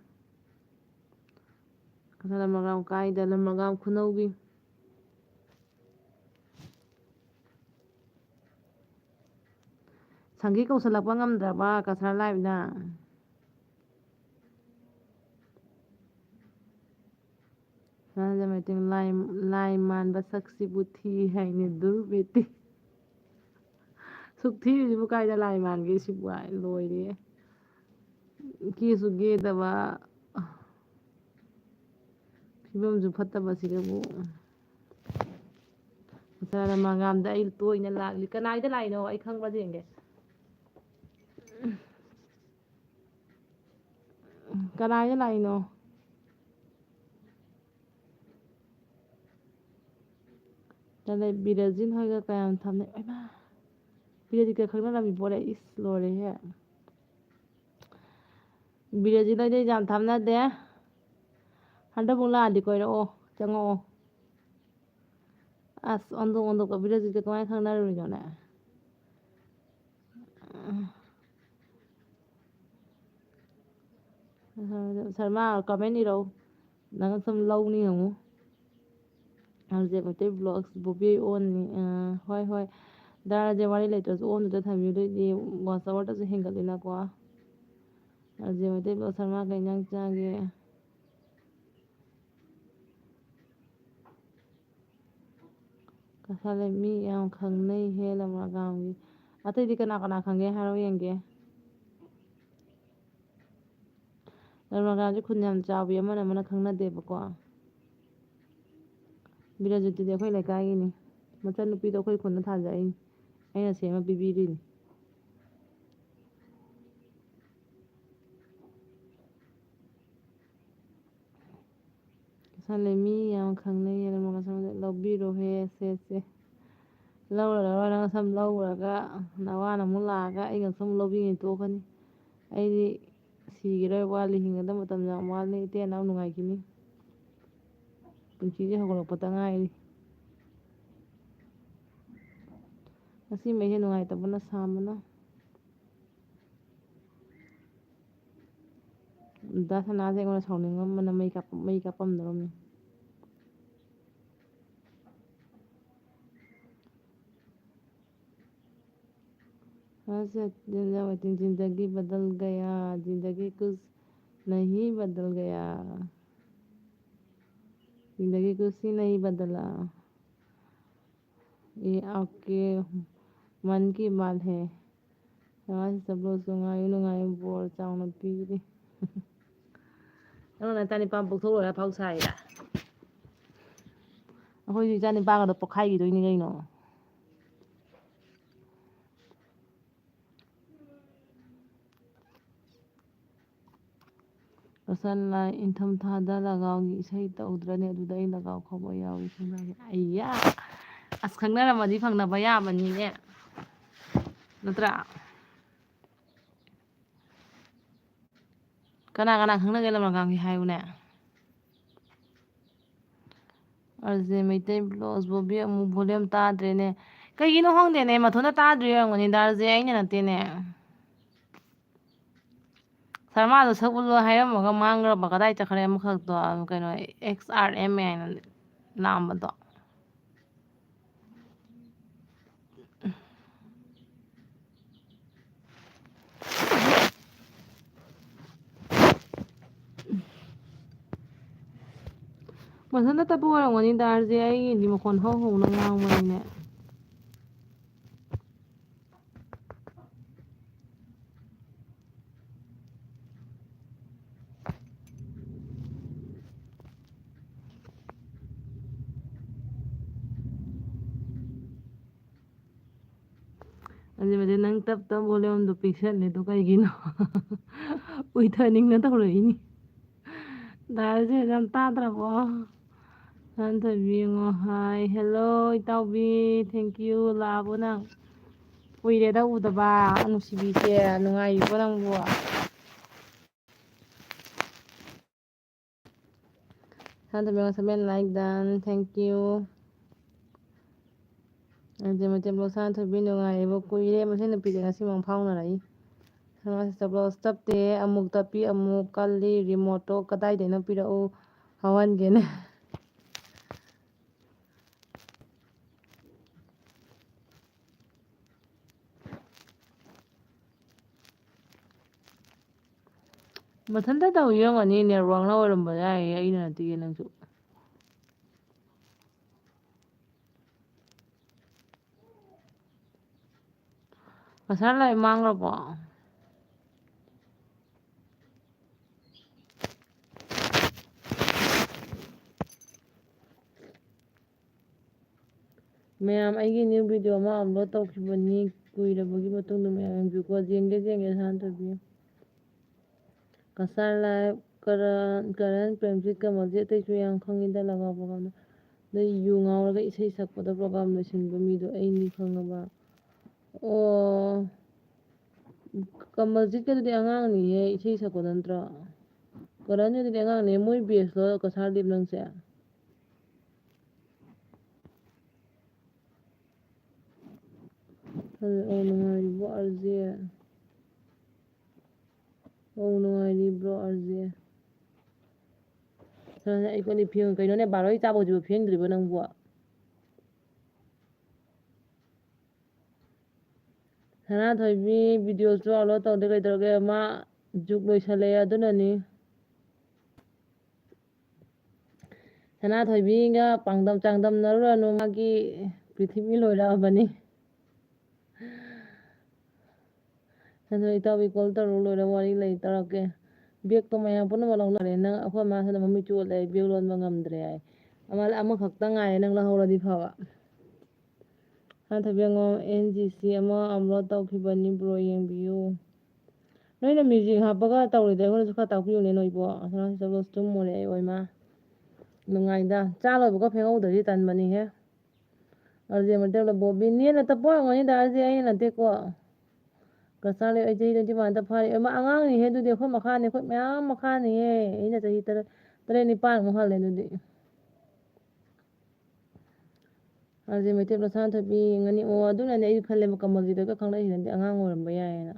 ꯀꯁꯥꯔ ꯂꯝꯃꯒꯥꯝ ꯀꯥꯏꯗ? ꯂꯝꯃꯒꯥꯝ ꯈꯨꯅꯧꯒꯤ꯫ ꯁꯪꯒꯤ ꯀꯧꯁꯜꯂꯛꯄ ꯉꯝꯗ꯭ꯔꯕ ꯀꯁꯥꯔ ꯂꯥꯏꯐꯅ? ꯁꯅꯥ ꯃꯩꯇꯦꯡ ꯂꯥꯏ, ꯂꯥꯏ ꯃꯥꯟꯕ ꯁꯛꯁꯤꯕꯨ ꯊꯤ ꯍꯥꯏꯅꯦ ꯗꯨꯔꯕꯦꯇꯤ꯫ ꯁꯨꯛ ꯊꯤꯔꯤꯁꯤꯕꯨ ꯀꯥꯏꯗ ꯂꯥꯏ ꯃꯥꯟꯒꯦ ꯁꯤꯕꯨ? ꯍꯥꯏ, ꯂꯣꯏꯔꯦ꯫ ꯀꯦꯁꯨ ꯀꯦꯗꯕ, ꯐꯤꯕꯝꯁꯨ ꯐꯠꯇꯕꯁꯤꯗꯕꯨ꯫ ꯃꯆꯥꯅ ꯃꯉꯥꯝꯗ ꯑꯩ ꯇꯣꯏꯅ ꯂꯥꯛꯂꯤ꯫ ꯀꯅꯥꯏꯗ ꯂꯥꯛꯏꯅꯣ? ꯑꯩ ꯈꯪꯕ꯭ꯔꯥ ꯌꯦꯡꯒꯦ꯫ ꯀꯅꯥꯏꯗ ꯂꯥꯛꯏꯅꯣ? ꯇꯜꯂꯦ, ꯕꯤꯔꯖꯤꯟ ꯍꯣꯏꯒ ꯀꯌꯥꯝ ꯊꯝꯅꯩ? ꯑꯣꯏꯃꯥ! ꯕꯤꯔꯖꯤꯠꯀ ꯈꯪꯅꯔꯝꯃꯤ ꯄꯣꯠꯂꯦ꯫ ꯏꯁ, ꯂꯣꯏꯔꯦꯍꯦ꯫ ꯕꯤꯔꯖꯤꯠ ꯍꯣꯏꯗꯤ ꯌꯥꯝ ꯊꯝꯅꯗꯦ꯫ ꯍꯟꯗꯛꯃꯨꯛ ꯂꯥꯛꯑꯗꯤ ꯀꯣꯏꯔꯛꯑꯣ, ꯆꯪꯉꯛꯑꯣ꯫ ꯑꯁ, ꯑꯣꯟꯊꯣꯛ ꯑꯣꯟꯊꯣꯛꯄ, ꯕꯤꯔꯖꯤꯠꯀ ꯀꯃꯥꯏꯅ ꯈꯪꯅꯔꯨꯔꯤꯅꯣꯅꯦ? ꯁꯔꯃ, comment ꯏꯔꯛꯎ꯫ ꯅꯪ ꯁꯨꯝ ꯂꯧꯅꯤ ꯌꯦꯡꯉꯨ꯫ ꯑꯔꯖꯦ ꯃꯩꯇꯩ vlogs, ꯕꯣꯕꯤ ꯑꯣꯟꯅꯤ꯫ ꯑ, ꯍꯣꯏ, ꯍꯣꯏ꯫ ꯗꯥ ꯑꯔꯖꯦ ꯋꯥꯔꯤ ꯂꯩꯇ꯭ꯔꯁꯨ ꯑꯣꯟꯗꯨꯗ ꯊꯝꯕꯤꯌꯨ, ꯑꯗꯨꯏꯗꯤ watch hour ꯗꯁꯨ ꯍꯦꯟꯒꯠꯂꯤꯅꯀꯣ꯫ ꯑꯔꯖꯦ ꯃꯩꯇꯩ vlog, ꯁꯔꯃ ꯀꯩ ꯏꯟꯖꯥꯡ ꯆꯥꯒꯦ? ꯀꯁꯥꯔ ꯂꯩ ꯃꯤ ꯌꯥꯝ ꯈꯪꯅꯩꯍꯦ ꯂꯝꯃꯔꯒꯥꯝꯒꯤ꯫ ꯑꯇꯩꯗꯤ ꯀꯅꯥ ꯀꯅꯥ ꯈꯪꯒꯦ ꯍꯥꯏꯔꯣ ꯌꯦꯡꯒꯦ꯫ ꯂꯝꯃꯔꯒꯥꯝꯁꯦ ꯈꯨꯟ ꯌꯥꯝ ꯆꯥꯎꯕꯤ, ꯑꯃꯅ ꯑꯃꯅ ꯈꯪꯅꯗꯦꯕꯀꯣ꯫ ꯕꯤꯔꯖꯤꯠꯇꯨꯗꯤ ꯑꯩꯈꯣꯏ ꯂꯩꯀꯥꯏꯒꯤꯅꯤ꯫ ꯃꯆꯟꯅꯨꯄꯤꯗꯣ ꯑꯩꯈꯣꯏ ꯈꯨꯟꯗ ꯊꯥꯖꯔꯤꯅꯤ꯫ ꯑꯩꯅ ꯁꯦꯝꯃ ꯄꯤꯕꯤꯔꯤꯅꯤ꯫ ꯀꯁꯥꯔ ꯂꯩ ꯃꯤ ꯌꯥꯝ ꯈꯪꯅꯩꯌꯦ, ꯂꯧꯕꯤꯔꯣꯍꯦ, ꯁꯦ, ꯁꯦ꯫ ꯂꯧꯔ, ꯂꯧꯔ, ꯅꯪ ꯁꯝ ꯂꯧꯔꯒ ꯅꯋꯥꯅ ꯑꯃꯨꯛ ꯂꯥꯛꯑꯒ ꯑꯩꯒ ꯁꯝ ꯂꯧꯕꯤꯉꯩ ꯇꯣꯛꯀꯅꯤ꯫ ꯑꯩꯗꯤ ꯁꯤꯈꯤꯔꯣꯏ, ꯋꯥꯠꯂꯤ, ꯍꯤꯡꯒꯗꯕ ꯃꯇꯝ ꯌꯥꯝ ꯋꯥꯠꯂꯤ, ꯏꯇꯩ ꯏꯅꯥꯎ ꯅꯨꯡꯉꯥꯏꯈꯤꯅꯤ꯫ ꯄꯨꯟꯁꯤꯁꯦ ꯍꯧꯒꯠꯂꯛꯄꯗ ꯉꯥꯏꯔꯤ꯫ ꯉꯁꯤ ꯃꯩꯁꯦ ꯅꯨꯡꯉꯥꯏꯇꯕꯅ ꯁꯥꯕꯅ꯫ ꯗꯥ ꯁꯅꯥꯁꯦ ꯑꯩꯉꯣꯟꯗ ꯁꯥꯎꯅꯤꯡꯉꯝꯕꯅ ꯃꯩ ꯀꯥꯞꯄ-, ꯃꯩ ꯀꯥꯞꯄꯝꯗꯧꯔꯝꯅꯤ꯫ ꯍꯔ ꯁꯛ ꯖꯟꯖꯥꯋꯥꯇꯤ ꯖꯤꯟꯗꯒꯤ ꯕꯗꯜ ꯒꯌꯥ, ꯖꯤꯟꯗꯒꯤ ꯀꯨꯁ ꯅꯍꯤ ꯕꯗꯜ ꯒꯌꯥ, ꯖꯤꯟꯗꯒꯤ ꯀꯨꯁ ꯅꯍꯤ ꯕꯗꯂꯥ꯫ ꯑꯦ, ꯑꯣꯀꯦ, ꯃꯟ ꯀꯤ ꯕꯥꯠ ꯍꯦ꯫ ꯅꯨꯡꯉꯥꯏ ꯆꯠꯂꯣꯁꯨ ꯉꯥꯏꯌꯨ, ꯅꯨꯡꯉꯥꯏꯌꯨ, ꯕꯣꯔ ꯆꯥꯎꯅ ꯄꯤꯔꯤ꯫ ꯅꯪꯅ ꯅꯆꯥꯅꯤꯄꯥ ꯄꯣꯛꯊꯣꯛ ꯂꯣꯏꯔ ꯑꯐꯥꯎ ꯁꯥꯏꯔ? ꯑꯩꯈꯣꯏꯁꯨ ꯏꯆꯥꯅꯤꯄꯥꯒꯗꯣ ꯄꯣꯛꯈꯥꯏꯈꯤꯗꯣꯏꯅꯤ ꯀꯩꯅꯣ꯫ ꯔꯣꯁꯟ ꯂꯥꯏ, ꯏꯪꯊꯝꯊꯥꯗ ꯂꯒꯥꯎꯒꯤ ꯏꯁꯩ ꯇꯧꯗ꯭ꯔꯅꯦ? ꯑꯗꯨꯗ ꯑꯩ ꯂꯒꯥꯎ ꯈꯣꯡꯕ ꯌꯥꯎꯏ, ꯈꯪꯅꯒꯦ꯫ ꯑꯩꯌꯥ! ꯑꯁ, ꯈꯪꯅꯔꯝꯃꯗꯤ ꯐꯪꯅꯕ ꯌꯥꯕꯅꯤꯅꯦ꯫ ꯅꯠꯇ꯭ꯔꯥ? ꯀꯅꯥ ꯀꯅꯥ ꯈꯪꯅꯒꯦ ꯂꯝꯂꯥꯡꯒꯥꯡꯒꯤ ꯍꯥꯏꯌꯨꯅꯦ꯫ ꯑꯥꯔ ꯖꯦ ꯃꯩꯇꯩ ꯕ꯭ꯂꯣꯒꯁ, ꯕꯣꯕꯤ ꯑꯃꯨꯛ ꯚꯣꯂ꯭ꯌꯨꯝ ꯇꯥꯗ꯭ꯔꯦꯅꯦ꯫ ꯀꯩꯒꯤꯅꯣ ꯈꯪꯗꯦꯅꯦ, ꯃꯊꯟꯇ ꯇꯥꯗ꯭ꯔꯤ ꯑꯣꯏꯔꯝꯒꯅꯤꯗ, ꯑꯥꯔ ꯖꯦ, ꯑꯩꯅ ꯅꯠꯇꯦꯅꯦ꯫ ꯁꯔꯃꯥꯗꯣ ꯁꯛꯎꯠꯂꯣ ꯍꯥꯏꯔꯝꯃꯒ ꯃꯥꯡꯈ꯭ꯔꯕ ꯀꯗꯥꯏ ꯆꯠꯈ꯭ꯔꯦ ꯑꯃꯈꯛꯇꯣ? ꯀꯩꯅꯣ, ꯑꯦꯛꯁ ꯑꯥꯔ ꯑꯦꯝ ꯑꯦ ꯍꯥꯏꯅ ꯂꯥꯛꯑꯝꯕꯗꯣ꯫ ꯃꯊꯟꯇ ꯇꯠꯄ ꯑꯣꯏꯔꯝꯒꯅꯤꯗ, ꯑꯥꯔ ꯖꯦ, ꯑꯩꯒꯤꯗꯤ ꯃꯈꯣꯟ ꯍꯧ ꯍꯧꯅ ꯉꯥꯡꯕꯅꯤꯅꯦ꯫ ꯑꯗꯨꯕꯨꯗꯤ ꯅꯪ ꯇꯞ ꯇꯞ ꯚꯣꯂ꯭ꯌꯨꯝꯗꯣ ꯄꯤꯛꯁꯜꯂꯤꯗꯣ ꯀꯩꯒꯤꯅꯣ? ꯎꯏꯊꯅꯤꯡꯅ ꯇꯧꯔꯛꯏꯅꯤ꯫ ꯗꯥ ꯔꯥꯖꯦꯟ ꯌꯥꯝ ꯇꯥꯗ꯭ꯔꯕꯣ? ꯁꯅꯥꯊꯣꯏꯕꯤ ꯌꯦꯡꯉꯣ꯫ ꯍꯥꯏ, ꯍꯦꯜꯂꯣ, ꯏꯇꯥꯎꯕꯤ꯫ Thank you꯫ ꯂꯥꯛꯑꯕꯣ ꯅꯪ? ꯀꯨꯏꯔꯦꯗ ꯎꯗꯕ, ꯅꯨꯡꯁꯤꯕꯤꯁꯦ꯫ ꯅꯨꯡꯉꯥꯏꯔꯤꯕꯣ ꯅꯪꯕꯨ? ꯁꯥꯟꯊꯣꯏꯕꯤ ꯉꯁꯝ ꯃꯦꯟ like done, thank you. ꯑꯗꯨꯗꯤ ꯃꯩꯇꯩ ꯕ꯭ꯂꯣꯛ ꯁꯥꯟꯊꯣꯏꯕꯤ ꯅꯨꯡꯉꯥꯏꯔꯤꯕꯣ? ꯀꯨꯏꯔꯦ ꯃꯁꯤ ꯅꯨꯄꯤꯁꯦ ꯉꯁꯤ ꯃꯪ ꯐꯥꯎꯅꯔꯛꯏ꯫ ꯁꯅꯥ ꯁꯤꯁꯇꯔ ꯕ꯭ꯂꯣꯛꯁ ꯇꯞꯇꯦ, ꯑꯃꯨꯛ ꯇꯞꯄꯤ ꯑꯃꯨꯛ ꯀꯜꯂꯤ꯫ ꯔꯤꯃꯣꯠꯇꯣ ꯀꯗꯥꯏꯗꯩꯅꯣ ꯄꯤꯔꯛꯎ, ꯍꯧꯍꯟꯒꯦꯅꯦ꯫ ꯃꯊꯟꯇ ꯇꯧ ꯌꯦꯡꯉꯅꯤ, ꯅꯦꯠꯋꯥꯛꯅ ꯑꯣꯏꯔꯝꯕ ꯌꯥꯏꯌꯦ, ꯑꯩꯅ ꯅꯠꯇꯤꯌꯦ ꯅꯪꯁꯨ꯫ ꯉꯁꯥꯏ ꯂꯥꯏ ꯃꯥꯡꯈ꯭ꯔꯕꯣ? ꯃꯌꯥꯝ, ꯑꯩꯒꯤ new video ꯑꯃ upload ꯇꯧꯈꯤꯕꯅꯤ, ꯀꯨꯏꯔꯕꯒꯤ ꯃꯇꯨꯡꯗ ꯃꯌꯥꯝ ꯌꯦꯡꯕꯤꯌꯨꯀꯣ꯫ ꯌꯦꯡꯒꯦ, ꯌꯦꯡꯒꯦ, ꯁꯥꯟꯊꯣꯏꯕꯤ꯫ ꯀꯁꯥꯔ live, ꯀꯔꯟ, ꯀꯔꯟ, ꯄ꯭ꯔꯦꯝꯖꯤꯠ, ꯀꯃꯜꯖꯤꯠ, ꯑꯇꯩꯁꯨ ꯌꯥꯝ ꯈꯪꯉꯤꯗ, ꯂꯒꯥꯎ program ꯗ꯫ ꯑꯗꯩ ꯌꯨ ꯉꯥꯎꯔꯒ ꯏꯁꯩ ꯁꯛꯄꯗ program ꯂꯣꯏꯁꯤꯟꯕ ꯃꯤꯗꯣ ꯑꯩꯅꯤ ꯈꯪꯉꯕ꯫ ꯑꯣ, ꯀꯃꯜꯖꯤꯠꯀꯗꯨꯗꯤ ꯑꯉꯥꯡꯅꯤꯍꯦ, ꯏꯁꯩ ꯁꯛꯄꯗ ꯅꯠꯇ꯭ꯔꯣ? ꯀꯔꯟꯒꯗꯨꯗꯤ ꯑꯉꯥꯡꯅꯦ, ꯃꯣꯏ batch ꯂꯣ ꯀꯁꯥꯔ live ꯅꯪꯁꯦ? ꯑꯧ, ꯅꯨꯡꯉꯥꯏꯔꯤꯕꯣ, ꯑꯥꯔ ꯖꯦ? ꯑꯧ, ꯅꯨꯡꯉꯥꯏꯔꯤꯕ꯭ꯔꯣ, ꯑꯥꯔ ꯖꯦ? ꯁꯅꯥ, ꯑꯩ ꯀꯣꯟꯗꯤ ꯐꯦꯡ-, ꯀꯩꯅꯣꯅꯦ, ꯕꯥꯔꯣ ꯍꯦꯛ ꯆꯥꯕ ꯍꯧꯖꯤꯛꯐꯥꯎ ꯐꯦꯡꯗ꯭ꯔꯤꯕꯣ ꯅꯪꯕꯨ? ꯁꯅꯥꯊꯣꯏꯕꯤ video ꯁꯨ upload ꯇꯧꯗꯦ ꯀꯩꯗꯧꯔꯒꯦ? ꯃꯥ ꯖꯨꯛ ꯂꯣꯏꯁꯜꯂꯛꯑꯦ, ꯑꯗꯨꯅꯅꯤ꯫ ꯁꯅꯥꯊꯣꯏꯕꯤꯒ ꯄꯥꯡꯗꯝ ꯆꯥꯡꯗꯝꯅꯔꯨꯔꯅꯨ, ꯃꯥꯒꯤ ꯄ꯭ꯔꯤꯊꯤꯕꯤ ꯂꯣꯏꯔꯛꯑꯕꯅꯤ꯫ ꯑꯗꯣ ꯏꯇꯥꯎꯕꯤ call ꯇꯧꯔꯨ ꯂꯣꯏꯔ ꯋꯥꯔꯤ ꯂꯩ ꯇꯧꯔꯛꯀꯦ꯫ Bag ꯇꯣ ꯃꯌꯥꯝ ꯄꯨꯝꯅꯃꯛ ꯂꯧꯅꯔꯦ꯫ ꯅꯪ, ꯑꯩꯈꯣꯏ ꯃꯥꯁꯤꯅ ꯃꯃꯤꯠ ꯆꯣꯠꯂꯦ, ꯑꯩ bag ꯂꯣꯟꯕ ꯉꯝꯗ꯭ꯔꯦ ꯍꯥꯏ꯫ ꯑꯃ, ꯑꯃꯈꯛꯇ ꯉꯥꯏꯔꯦ ꯅꯪ ꯂꯧꯍꯧꯔꯗꯤ ꯐꯕ꯫ ꯁꯅꯥꯊꯣꯏꯕꯤ ꯑꯉꯣꯝ N G C ꯑꯃ upload ꯇꯧꯈꯤꯕꯅꯤ bro, ꯌꯦꯡꯕꯤꯌꯨ꯫ ꯅꯣꯏꯅ music ꯍꯥꯞꯄꯒ ꯇꯧꯔꯤꯗꯣ ꯑꯩꯉꯣꯟꯗꯁꯨ ꯈꯔ ꯇꯥꯛꯄꯤꯌꯨꯅꯦ ꯅꯣꯏꯕꯣ꯫ ꯑꯁ, ꯉꯁꯤ ꯆꯠꯂꯣ ꯇꯨꯝꯃꯨꯔꯦ ꯑꯩ ꯑꯣꯏꯃꯥ꯫ ꯅꯨꯡꯉꯥꯏꯗ꯫ ꯆꯥ ꯂꯣꯏꯕꯒ ꯐꯦꯡꯍꯧꯗ꯭ꯔꯗꯤ ꯇꯟꯕꯅꯤꯍꯦ꯫ ꯑꯗꯨꯗꯤ ꯃꯩꯇꯩꯂꯣꯟꯗ ꯕꯣꯕꯤ ꯅꯦꯅ ꯇꯞꯄ ꯑꯣꯏꯔꯝꯒꯅꯤꯗ, ꯑꯗꯨꯗꯤ ꯑꯩꯅ ꯅꯠꯇꯦꯀꯣ꯫ ꯀꯁꯥꯔ live ꯑꯩ ꯆꯍꯤ twenty one ꯗ ꯐꯥꯔꯦ꯫ ꯑꯣꯏꯃꯥ, ꯑꯉꯥꯡꯅꯤꯍꯦ ꯑꯗꯨꯗꯤ, ꯑꯩꯈꯣꯏ ꯃꯈꯥꯅꯤ, ꯑꯩꯈꯣꯏ ꯃꯌꯥꯝ ꯃꯈꯥꯅꯤꯍꯦ꯫ ꯑꯩꯅ ꯆꯍꯤ ꯇꯔꯦꯠ, ꯇꯔꯦꯠ ꯅꯤꯄꯥꯟꯃꯨꯛ ꯍꯜꯂꯦ ꯑꯗꯨꯗꯤ꯫ ꯑꯗꯨꯗꯤ ꯃꯩꯇꯩ ꯃꯆꯥ ꯊꯣꯏꯕꯤ ꯌꯦꯡꯉꯅꯤ꯫ ꯑꯣ, ꯑꯗꯨꯅꯅꯦ ꯑꯩꯁꯨ ꯈꯜꯂꯦꯕ, ꯀꯃꯜꯖꯤꯠꯇꯒ ꯈꯪꯅꯛꯏꯁꯤꯅꯗꯤ ꯑꯉꯥꯡ ꯑꯣꯏꯔꯝꯕ ꯌꯥꯏꯌꯦꯅ꯫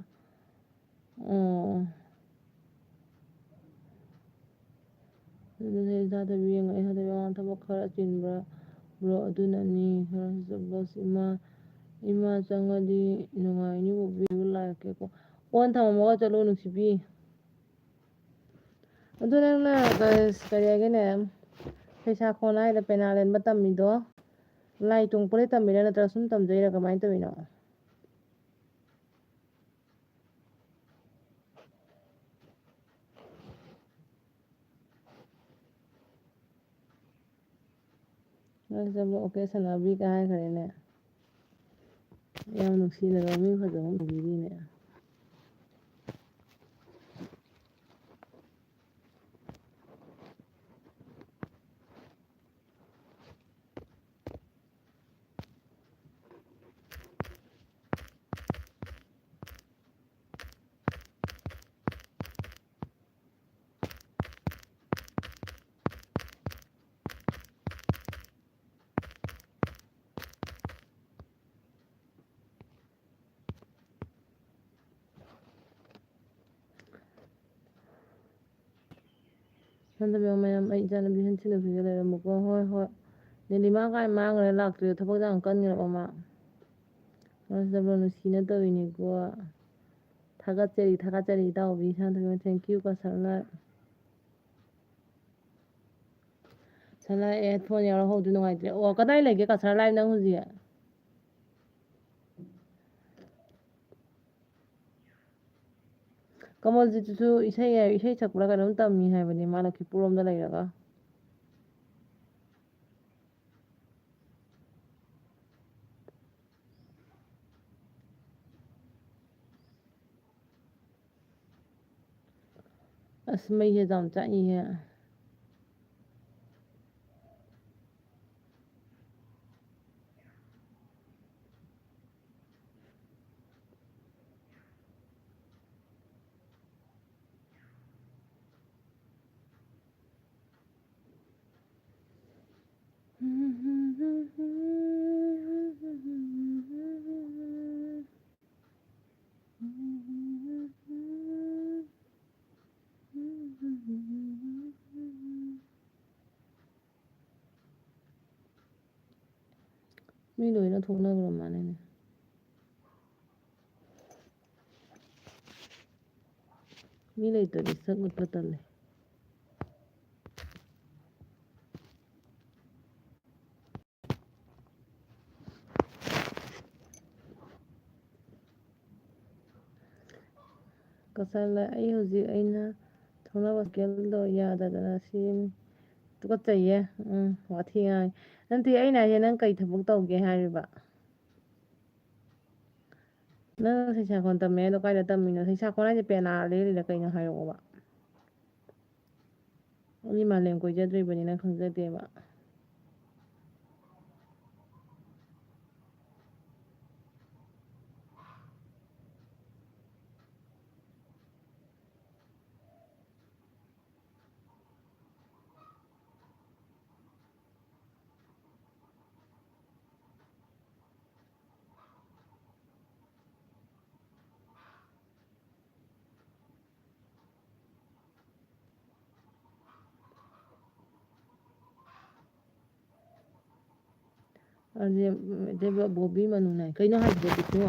ꯑꯣ꯫ ꯑꯗꯨꯅꯦ ꯏꯁꯥꯗ ꯌꯦꯡꯉꯛꯑꯦ꯫ ꯍꯟꯗꯛ ꯃꯃꯥꯡ ꯊꯕꯛ ꯈꯔ ꯆꯤꯟꯕ꯭ꯔꯥ, ꯕ꯭ꯔꯣ? ꯑꯗꯨꯅꯅꯤ꯫ ꯕꯁ ꯏꯃꯥ, ꯏꯃꯥ ꯆꯪꯉꯗꯤ ꯅꯨꯡꯉꯥꯏꯅꯤ꯫ ꯕꯣꯕꯤꯕꯨ ꯂꯥꯛꯀꯦꯀꯣ꯫ ꯑꯣꯟ ꯊꯝꯃꯝꯃꯒ ꯆꯠꯂꯣ, ꯅꯨꯡꯁꯤꯕꯤ꯫ ꯑꯗꯨ ꯅꯪꯅ ꯀ-, ꯀꯔꯤ ꯍꯥꯏꯒꯦꯅꯦ, ꯁꯩꯁꯥꯈꯣꯟ ꯍꯥꯏꯔ ꯄꯦꯅꯥ ꯂꯦꯟꯕ ꯇꯝꯃꯤꯗꯣ ꯂꯥꯏ ꯇꯣꯡ ꯄꯣꯠꯂꯩ ꯇꯝꯃꯤꯔꯥ, ꯅꯠꯇ꯭ꯔꯒ ꯁꯨꯝ ꯇꯝꯖꯩꯔꯥ, ꯀꯃꯥꯏꯅ ꯇꯧꯔꯤꯅꯣ? ꯅꯪꯁꯨ ꯑꯃꯨꯛ ꯑꯣꯀꯦ ꯁꯥꯟꯅꯕꯤꯒ ꯍꯥꯏꯈ꯭ꯔꯦꯅꯦ꯫ ꯌꯥꯝ ꯅꯨꯡꯁꯤꯅꯕ ꯃꯤ ꯐꯖꯕ ꯑꯃ ꯄꯨꯕꯤꯔꯤꯅꯦ꯫ ꯁꯟꯗꯕ ꯃꯌꯥꯝ, ꯑꯩ ꯏꯆꯥꯅꯨꯄꯤ ꯍꯟꯁꯤꯟꯅꯕꯤꯒ ꯂꯩꯔꯝꯃꯨꯀꯣ꯫ ꯍꯣꯏ, ꯍꯣꯏ꯫ ꯅꯦꯂꯤꯃꯥ ꯀꯥꯏ ꯃꯥꯡꯈ꯭ꯔꯦ, ꯂꯥꯛꯇ꯭ꯔꯦ, ꯊꯕꯛꯇ ꯌꯥꯝ ꯀꯟꯈ꯭ꯔꯕ ꯃꯥ꯫ ꯁꯟꯗꯕ ꯅꯨꯡꯁꯤꯅ ꯇꯧꯔꯤꯅꯤꯀꯣ꯫ ꯊꯥꯒꯠꯆꯔꯤ, ꯊꯥꯒꯠꯆꯔꯤ, ꯏꯇꯥꯎꯕꯤ ꯁꯟꯗꯕ꯫ Thank you, ꯀꯁꯔ ꯂꯥꯏ꯫ ꯁꯅꯥ ꯑꯦ ꯐꯣꯟ ꯌꯥꯎꯔꯛꯍꯧꯗꯨ ꯅꯨꯡꯉꯥꯏꯇ꯭ꯔꯦ꯫ ꯑꯣ, ꯀꯗꯥꯏ ꯂꯩꯒꯦ ꯀꯁꯥꯔ ꯂꯥꯏ ꯅꯪ ꯍꯧꯖꯤꯛ? ꯀꯃꯜꯖꯤꯠꯇꯨꯁꯨ ꯏꯁꯩ, ꯏꯁꯩ ꯁꯛꯄ꯭ꯔꯥ ꯀꯩꯅꯣꯝ ꯇꯝꯃꯤ ꯍꯥꯏꯕꯅꯤ, ꯃꯥ ꯂꯛꯈꯤꯄꯨꯔ ꯔꯣꯝꯗ ꯂꯩꯔꯒ꯫ ꯑꯁ, ꯃꯩꯁꯦ ꯌꯥꯝ ꯆꯥꯛꯏꯍꯦ꯫ ꯃꯤ ꯂꯣꯏꯅ ꯊꯣꯛꯅꯈ꯭ꯔ ꯃꯥꯜꯂꯦꯅꯦ꯫ ꯃꯤ ꯂꯩꯇ꯭ꯔꯗꯤ ꯁꯛ ꯎꯠꯄ ꯇꯜꯂꯦ꯫ ꯀꯁꯥꯔ ꯂꯥꯏ, ꯑꯩ ꯍꯧꯖꯤꯛ ꯑꯩꯅ ꯊꯧꯅꯕ ꯁꯥꯏꯀꯜꯗꯣ ꯌꯥꯗꯗꯅ ꯁꯦꯝꯃꯤ꯫ ꯇꯨꯀꯠꯆꯩꯌꯦ꯫ ꯎꯝ, ꯋꯥꯊꯤ ꯉꯥꯡꯉꯤ꯫ ꯅꯠꯇꯦ, ꯑꯩꯅ ꯍꯥꯏꯁꯦ, ꯅꯪ ꯀꯩ ꯊꯕꯛ ꯇꯧꯒꯦ ꯍꯥꯏꯔꯤꯕ? ꯅꯪ ꯁꯩꯁꯥꯈꯣꯟ ꯇꯝꯃꯦ ꯍꯥꯏꯗꯣ ꯀꯥꯏꯗ ꯇꯝꯃꯤꯅꯣ? ꯁꯩꯁꯥꯈꯣꯟ ꯍꯥꯏꯁꯦ ꯄꯦꯅꯥ ꯂꯩꯔꯤꯔꯥ ꯀꯩꯅꯣ ꯍꯥꯏꯔꯛꯑꯣꯕ꯫ ꯑꯩꯗꯤ ꯃꯥꯂꯦꯝ ꯀꯣꯏꯖꯗ꯭ꯔꯤꯕꯅꯤꯅ ꯈꯪꯖꯗꯦꯕ꯫ ꯑꯗꯨꯗꯤ, ꯎꯝ, ꯕꯣꯕꯤ ꯃꯅꯨꯡ ꯅꯥꯏ꯫ ꯀꯩꯅꯣ ꯍꯥꯏꯁꯤꯕꯣ, ꯕꯤꯁꯅꯨ?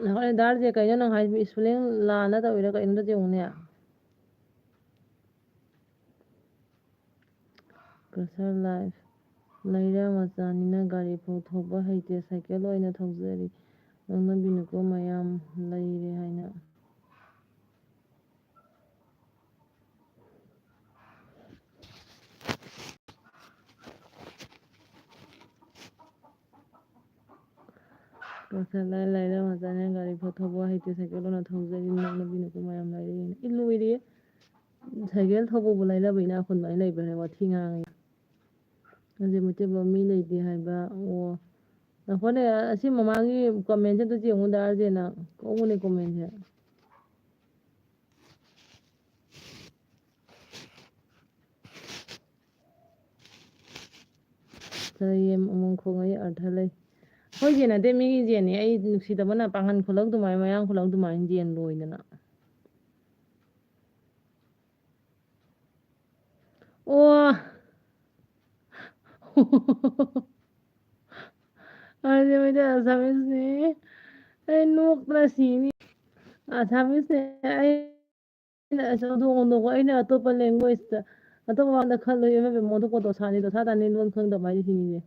ꯅꯍꯣꯏ, ꯗꯥ ꯔꯖꯦ, ꯀꯩꯅꯣ ꯅꯪ ꯍꯥꯏꯁꯤꯕꯨ? Spelling ꯂꯥꯟꯅ ꯇꯧꯔꯤꯔꯥ ꯀꯩꯅꯣ? ꯑꯝꯇ ꯌꯦꯡꯉꯨꯅꯦ꯫ ꯀꯁꯥꯔ ꯂꯥꯏꯐ꯫ ꯂꯩꯔꯥ ꯃꯆꯥꯅꯤꯅ ꯒꯥꯔꯤ ꯐꯥꯎ ꯊꯧꯕ ꯍꯩꯇꯦ, ꯁꯥꯏꯀꯜ ꯑꯣꯏꯅ ꯊꯧꯖꯔꯤ꯫ ꯅꯣꯛꯅꯕꯤꯅꯨꯀꯣ, ꯃꯌꯥꯝ ꯂꯩꯔꯦ ꯍꯥꯏꯅ꯫ ꯀꯁꯥꯔ ꯂꯥꯏ, ꯂꯩꯔꯥ ꯃꯆꯥꯅꯤꯅ ꯒꯥꯔꯤ ꯐꯥꯎ ꯊꯧꯕ ꯍꯩꯇꯦ, ꯁꯥꯏꯀꯜ ꯑꯣꯏꯅ ꯊꯧꯖꯔꯤ, ꯅꯣꯛꯅꯕꯤꯅꯨꯀꯣ, ꯃꯌꯥꯝ ꯂꯩꯔꯦ ꯍꯥꯏꯅ꯫ ꯏ, ꯂꯣꯏꯔꯦ꯫ ꯁꯥꯏꯀꯜ ꯊꯧꯕꯕꯨ ꯂꯥꯏꯔꯕ ꯏꯅꯥꯛ ꯈꯨꯟꯕ ꯍꯥꯏꯅ ꯂꯩꯕ꯭ꯔꯥꯅꯦ? ꯋꯥꯊꯤ ꯉꯥꯡꯉꯤ꯫ ꯍꯧꯖꯤꯛ ꯃꯩꯇꯩꯂꯣꯟ ꯃꯤ ꯂꯩꯇꯦ ꯍꯥꯏꯕ꯫ ꯑꯣ, ꯉꯥꯏꯈꯣꯅꯦ, ꯑꯁꯤ ꯃꯃꯥꯡꯒꯤ comment ꯑꯝꯇ ꯌꯦꯡꯉꯨꯗ, ꯑꯥꯔ ꯖꯦꯅ ꯀꯧꯕꯅꯦ commentꯁꯦ꯫ ꯆꯌꯦꯝ ꯑꯃꯣꯝ ꯈꯣꯡꯉꯩ ꯑꯔꯊ ꯂꯩ꯫ ꯑꯩꯈꯣꯏ ꯌꯦꯟ ꯅꯠꯇꯦ, ꯃꯤꯒꯤ ꯌꯦꯟꯅꯤ꯫ ꯑꯩ ꯅꯨꯡꯁꯤꯗꯕꯅ ꯄꯥꯡꯒꯟ ꯈꯨꯂꯧ ꯑꯗꯨꯃꯥꯏꯅ, ꯃꯌꯥꯡ ꯈꯨꯂꯧ ꯑꯗꯨꯃꯥꯏꯅ ꯌꯦꯟ ꯂꯣꯏꯗꯅ꯫ ꯑꯣ꯫ ꯑꯗꯨꯗꯤ ꯃꯩꯇꯩ ꯑꯁꯥꯃꯤꯁꯅꯦ꯫ ꯑꯩ ꯅꯣꯛꯄꯅ ꯁꯤꯅꯤ꯫ ꯑꯁꯥꯃꯤꯁꯅꯦ꯫ ꯑꯩꯅ ꯑꯁ ꯑꯣꯟꯊꯣꯛ ꯑꯣꯟꯊꯣꯛꯄ, ꯑꯩꯅ ꯑꯇꯣꯞꯄ languageꯇ, ꯑꯇꯣꯞꯄ ꯋꯥꯗ ꯈꯜꯂꯨꯏ, ꯏꯃꯥ ꯏꯕꯦꯝꯃ, ꯑꯣꯟꯊꯣꯛꯄ ꯗꯣꯁꯥꯅꯤ, ꯗꯣꯁꯥ ꯇꯥꯅꯤ, ꯂꯣꯟ ꯈꯪꯗꯕ ꯍꯥꯏꯁꯦ ꯁꯤꯅꯤꯅꯦ꯫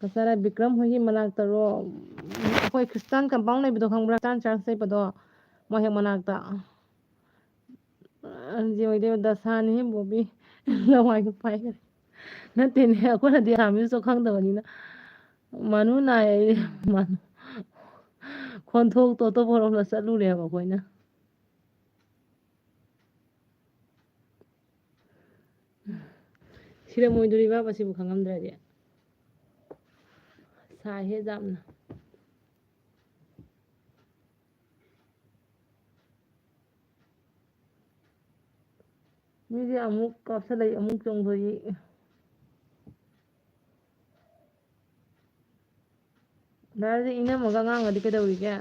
ꯀꯆꯥꯔ ꯕꯤꯀ꯭ꯔꯝ ꯍꯣꯏꯒꯤ ꯃꯅꯥꯛꯇꯔꯣ? ꯑꯩꯈꯣꯏ ꯈ꯭ꯔꯤꯁꯇꯥꯟ compound ꯂꯩꯕꯗꯣ ꯈꯪꯕ꯭ꯔꯥ? ꯈ꯭ꯔꯤꯁꯇꯥꯟ church ꯂꯩꯕꯗꯣ, ꯃꯣꯏ ꯍꯦꯛ ꯃꯅꯥꯛꯇ꯫ ꯑꯟꯖꯤ ꯑꯣꯏꯗꯣꯏꯕ ꯗꯁꯥꯅꯤ ꯕꯣꯕꯤ꯫ ꯂꯋꯥꯏꯗꯣ ꯄꯥꯏꯈ꯭ꯔꯦ꯫ ꯅꯠꯇꯦꯅꯦ, ꯑꯩꯈꯣꯏꯅꯗꯤ ꯑꯁꯥꯃꯤꯁꯇꯣ ꯈꯪꯗꯕꯅꯤꯅ꯫ ꯃꯥꯅꯨ ꯅꯥꯏ ꯑꯩ, ꯃꯥꯅꯨ꯫ ꯈꯣꯟꯊꯣꯛꯇꯣ ꯑꯇꯣꯞꯄꯔꯣꯝꯗ ꯆꯠꯂꯨꯔꯦꯕ ꯑꯩꯈꯣꯏꯅ꯫ ꯁꯤꯔꯝꯃꯣꯏꯗꯣꯔꯤꯕ ꯃꯁꯤꯕꯨ ꯈꯪꯉꯝꯗ꯭ꯔꯗꯤ꯫ ꯁꯥꯏꯍꯦ ꯌꯥꯝꯅ꯫ ꯃꯤꯗꯤ ꯑꯃꯨꯛ ꯀꯥꯞꯁꯤꯜꯂꯛꯏ, ꯑꯃꯨꯛ ꯆꯣꯡꯊꯣꯛꯏ꯫ ꯗꯥꯗꯤ ꯏꯅꯝꯃꯒ ꯑꯉꯥꯡꯒꯗꯤ ꯀꯩꯗꯧꯔꯤꯒꯦ?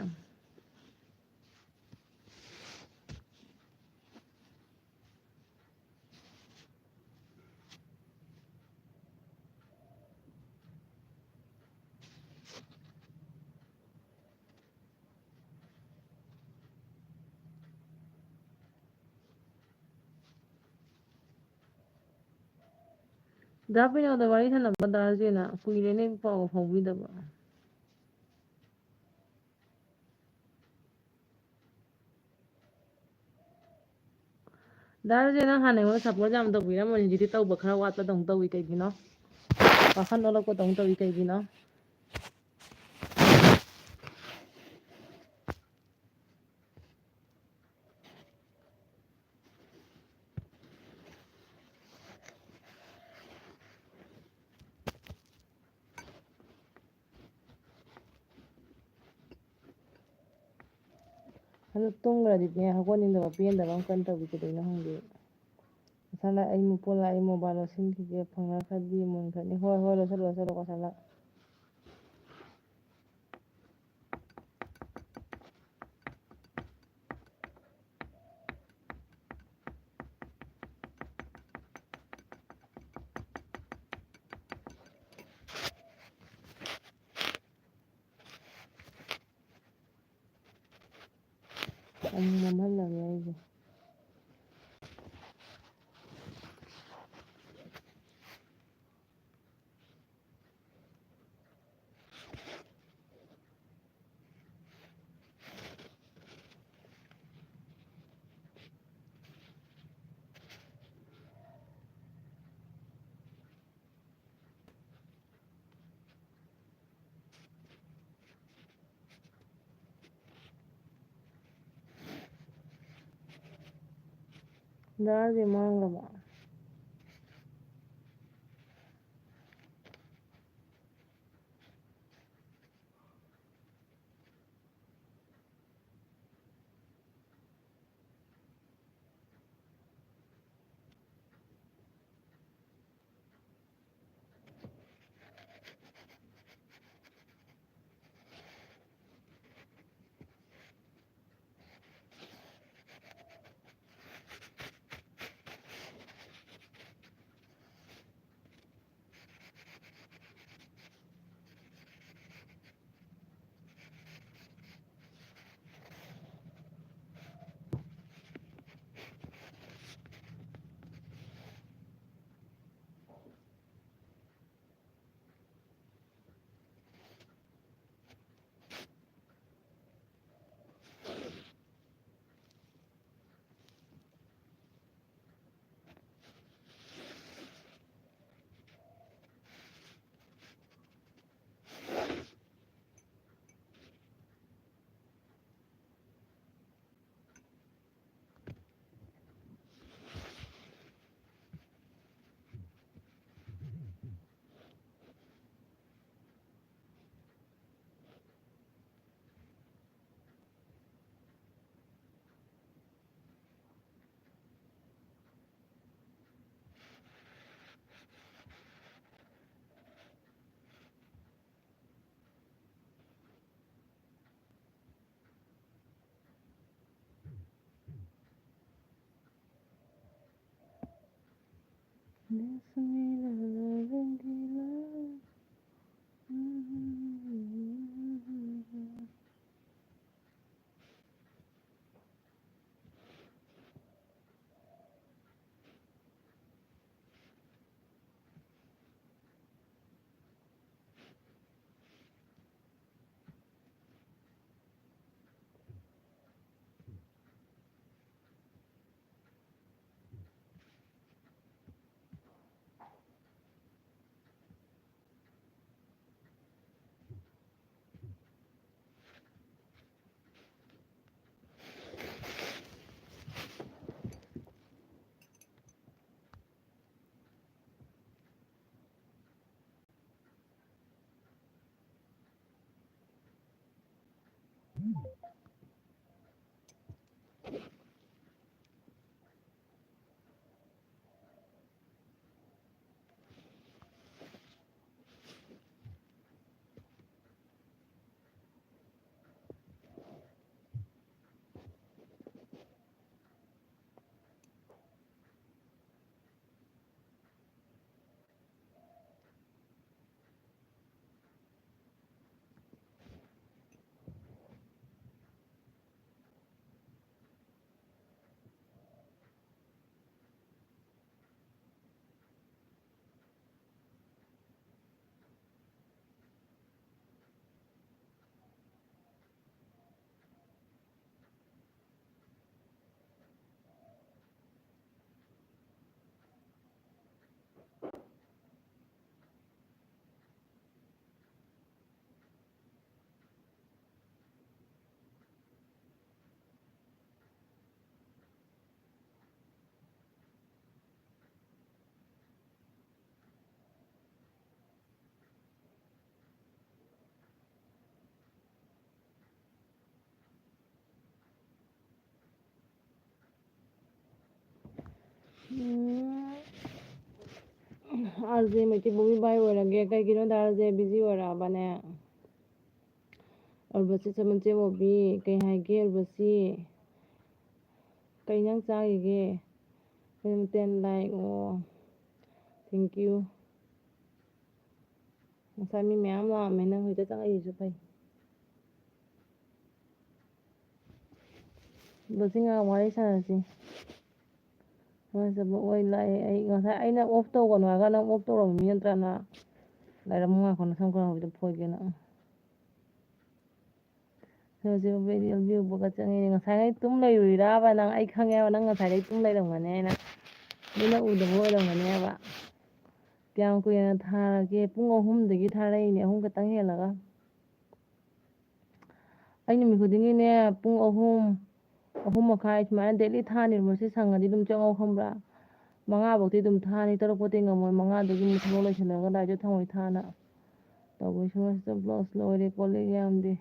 ꯗꯥ ꯄꯤꯅꯣꯗ ꯋꯥꯔꯤ ꯁꯥꯟꯅꯕ ꯗꯥ ꯔꯥꯖꯦꯟꯅ ꯀꯨꯏꯔꯦꯅꯦ ꯄꯥꯎ ꯐꯥꯎꯕꯤꯗꯕ꯫ ꯗꯥ ꯔꯥꯖꯦꯟ, ꯅꯪ ꯍꯥꯟꯅ ꯑꯩꯉꯣꯟꯗ support ꯌꯥꯝ ꯇꯧꯕꯤꯔꯝꯕꯅꯤ, ꯍꯧꯖꯤꯛꯇꯤ ꯇꯧꯕ ꯈꯔ ꯋꯥꯠꯄꯗꯧꯅ ꯇꯧꯏ, ꯀꯩꯒꯤꯅꯣ? ꯋꯥꯈꯜ ꯑꯣꯜꯂꯛꯄꯗꯧꯅ ꯇꯧꯏ, ꯀꯩꯒꯤꯅꯣ? ꯑꯗꯨ ꯇꯨꯝꯈ꯭ꯔꯗꯤꯅꯦ, ꯍꯧꯒꯠꯅꯤꯡꯗꯕ ꯄꯦꯟꯗꯕ ꯑꯃ ꯀꯟꯅ ꯇꯧꯕꯤ, ꯀꯩꯗꯧꯅꯣ ꯈꯪꯗꯦ꯫ ꯉꯁꯥꯏꯅ ꯑꯩ ꯃꯄꯣ ꯂꯥꯛꯏ, mobile ꯂꯧꯁꯤꯟꯈꯤꯒꯦ, ꯐꯪꯅꯈ꯭ꯔꯗꯤ ꯃꯨꯟꯈ꯭ꯔꯅꯤ꯫ ꯍꯣꯏ, ꯍꯣꯏ, ꯂꯧꯁꯜꯂꯣ, ꯂꯧꯁꯜꯂꯣ, ꯉꯁꯥꯏꯅ꯫ ꯅꯝꯍꯜꯂꯒꯦ ꯑꯩꯁꯦ꯫ ꯗꯥꯔꯁꯦ ꯃꯥꯡꯈ꯭ꯔꯕꯣ? ꯎꯝ, ꯑꯥꯔ ꯖꯦ ꯃꯩꯇꯩ ꯕꯣꯕꯤ ꯚꯥꯏ ꯑꯣꯏꯔꯒꯦ꯫ ꯀꯩꯒꯤꯅꯣꯗ ꯑꯥꯔ ꯖꯦ ꯕꯤꯖꯤ ꯑꯣꯏꯔꯛꯑꯕꯅꯦ? ꯑꯣꯔꯕꯁꯤ ꯁꯃꯟꯁꯦ ꯕꯣꯕꯤ, ꯀꯩ ꯍꯥꯏꯒꯦ ꯑꯣꯔꯕꯁꯤ? ꯀꯩ ꯏꯟꯖꯥꯡ ꯆꯥꯈꯤꯒꯦ? ꯀꯩ ꯃꯊꯦꯜ ꯂꯥꯏꯛ? ꯑꯣ, thank you꯫ ꯉꯁꯥꯏ ꯃꯤ ꯃꯌꯥꯝ ꯂꯥꯛꯑꯝꯃꯦ, ꯅꯪ ꯍꯧꯖꯤꯛꯇ ꯆꯪꯉꯛꯏꯁꯤꯁꯨ ꯐꯩ꯫ ꯑꯗꯣ ꯁꯤ ꯉꯥꯏꯍꯥꯛ ꯋꯥꯔꯤ ꯁꯥꯟꯅꯁꯤ꯫ ꯋꯥꯔꯤ ꯁꯥꯟꯅꯕ ꯑꯣꯏ ꯂꯥꯛꯑꯦ꯫ ꯑꯩ ꯉꯁꯥꯏ ꯑꯩꯅ ꯑꯣꯐ ꯇꯧꯒꯅꯨ ꯍꯥꯏꯔꯒ ꯅꯪ ꯑꯣꯐ ꯇꯧꯔꯝꯃꯤ ꯅꯠꯇ꯭ꯔꯥ? ꯅ ꯂꯩꯔꯝꯃꯨ, ꯉꯥꯏꯈꯣ, ꯅꯁꯝ ꯈꯔ ꯍꯧꯕꯗꯣ ꯐꯣꯏꯒꯦ ꯅꯪ꯫ ꯁꯤ ꯍꯧꯖꯤꯛ ꯚꯤꯗꯤꯑꯣ ꯚ꯭ꯌꯨ ꯕꯒ ꯆꯪꯉꯤꯅꯦ꯫ ꯉꯁꯥꯏꯉꯩ ꯇꯨꯝ ꯂꯩꯔꯨꯔꯤꯔꯕ ꯅꯪ? ꯑꯩ ꯈꯪꯉꯦꯕ ꯅꯪ ꯉꯁꯥꯏꯗꯩ ꯇꯨꯝ ꯂꯩꯔꯝꯒꯅꯤ ꯍꯥꯏꯅ꯫ ꯃꯤꯅ ꯎꯗꯕ ꯑꯣꯏꯔꯝꯒꯅꯦꯕ꯫ ꯀꯌꯥꯝ ꯀꯨꯏꯅ ꯊꯥꯔꯒꯦ? ꯄꯨꯡ ꯑꯍꯨꯝꯗꯒꯤ ꯊꯥꯔꯛꯏꯅꯦ, ꯑꯍꯨꯝ ꯈꯛꯇꯪ ꯍꯦꯜꯂꯒ꯫ ꯑꯩ ꯅꯨꯃꯤꯠ ꯈꯨꯗꯤꯡꯒꯤꯅꯦ, ꯄꯨꯡ ꯑꯍꯨꯝ, ꯑꯍꯨꯝ ꯃꯈꯥꯏ ꯁꯨꯃꯥꯏꯅ ꯗꯦꯂꯤ ꯊꯥꯅꯦꯕ꯫ ꯃꯁꯤ ꯁꯪꯉꯗꯤ ꯑꯗꯨꯝ ꯆꯪꯉꯧ ꯈꯪꯕ꯭ꯔꯥ? ꯃꯉꯥ ꯐꯧꯗꯤ ꯑꯗꯨꯝ ꯊꯥꯅꯤ, ꯇꯔꯨꯛ ꯐꯧꯗꯤ ꯉꯝꯃꯣꯏ꯫ ꯃꯉꯥꯗꯒꯤ ꯑꯃꯨꯛ ꯊꯕꯛ ꯂꯣꯏꯁꯤꯜꯂꯒ ꯂꯥꯏꯔꯤꯛꯇ ꯊꯝꯃꯣꯏ ꯊꯥꯅ ꯇꯧꯕꯩ ꯁꯨꯝ ꯕ꯭ꯂꯥꯎꯁ ꯂꯣꯏꯔꯦ, ꯀꯣꯜ ꯂꯤꯛ ꯌꯥꯝꯗꯦ꯫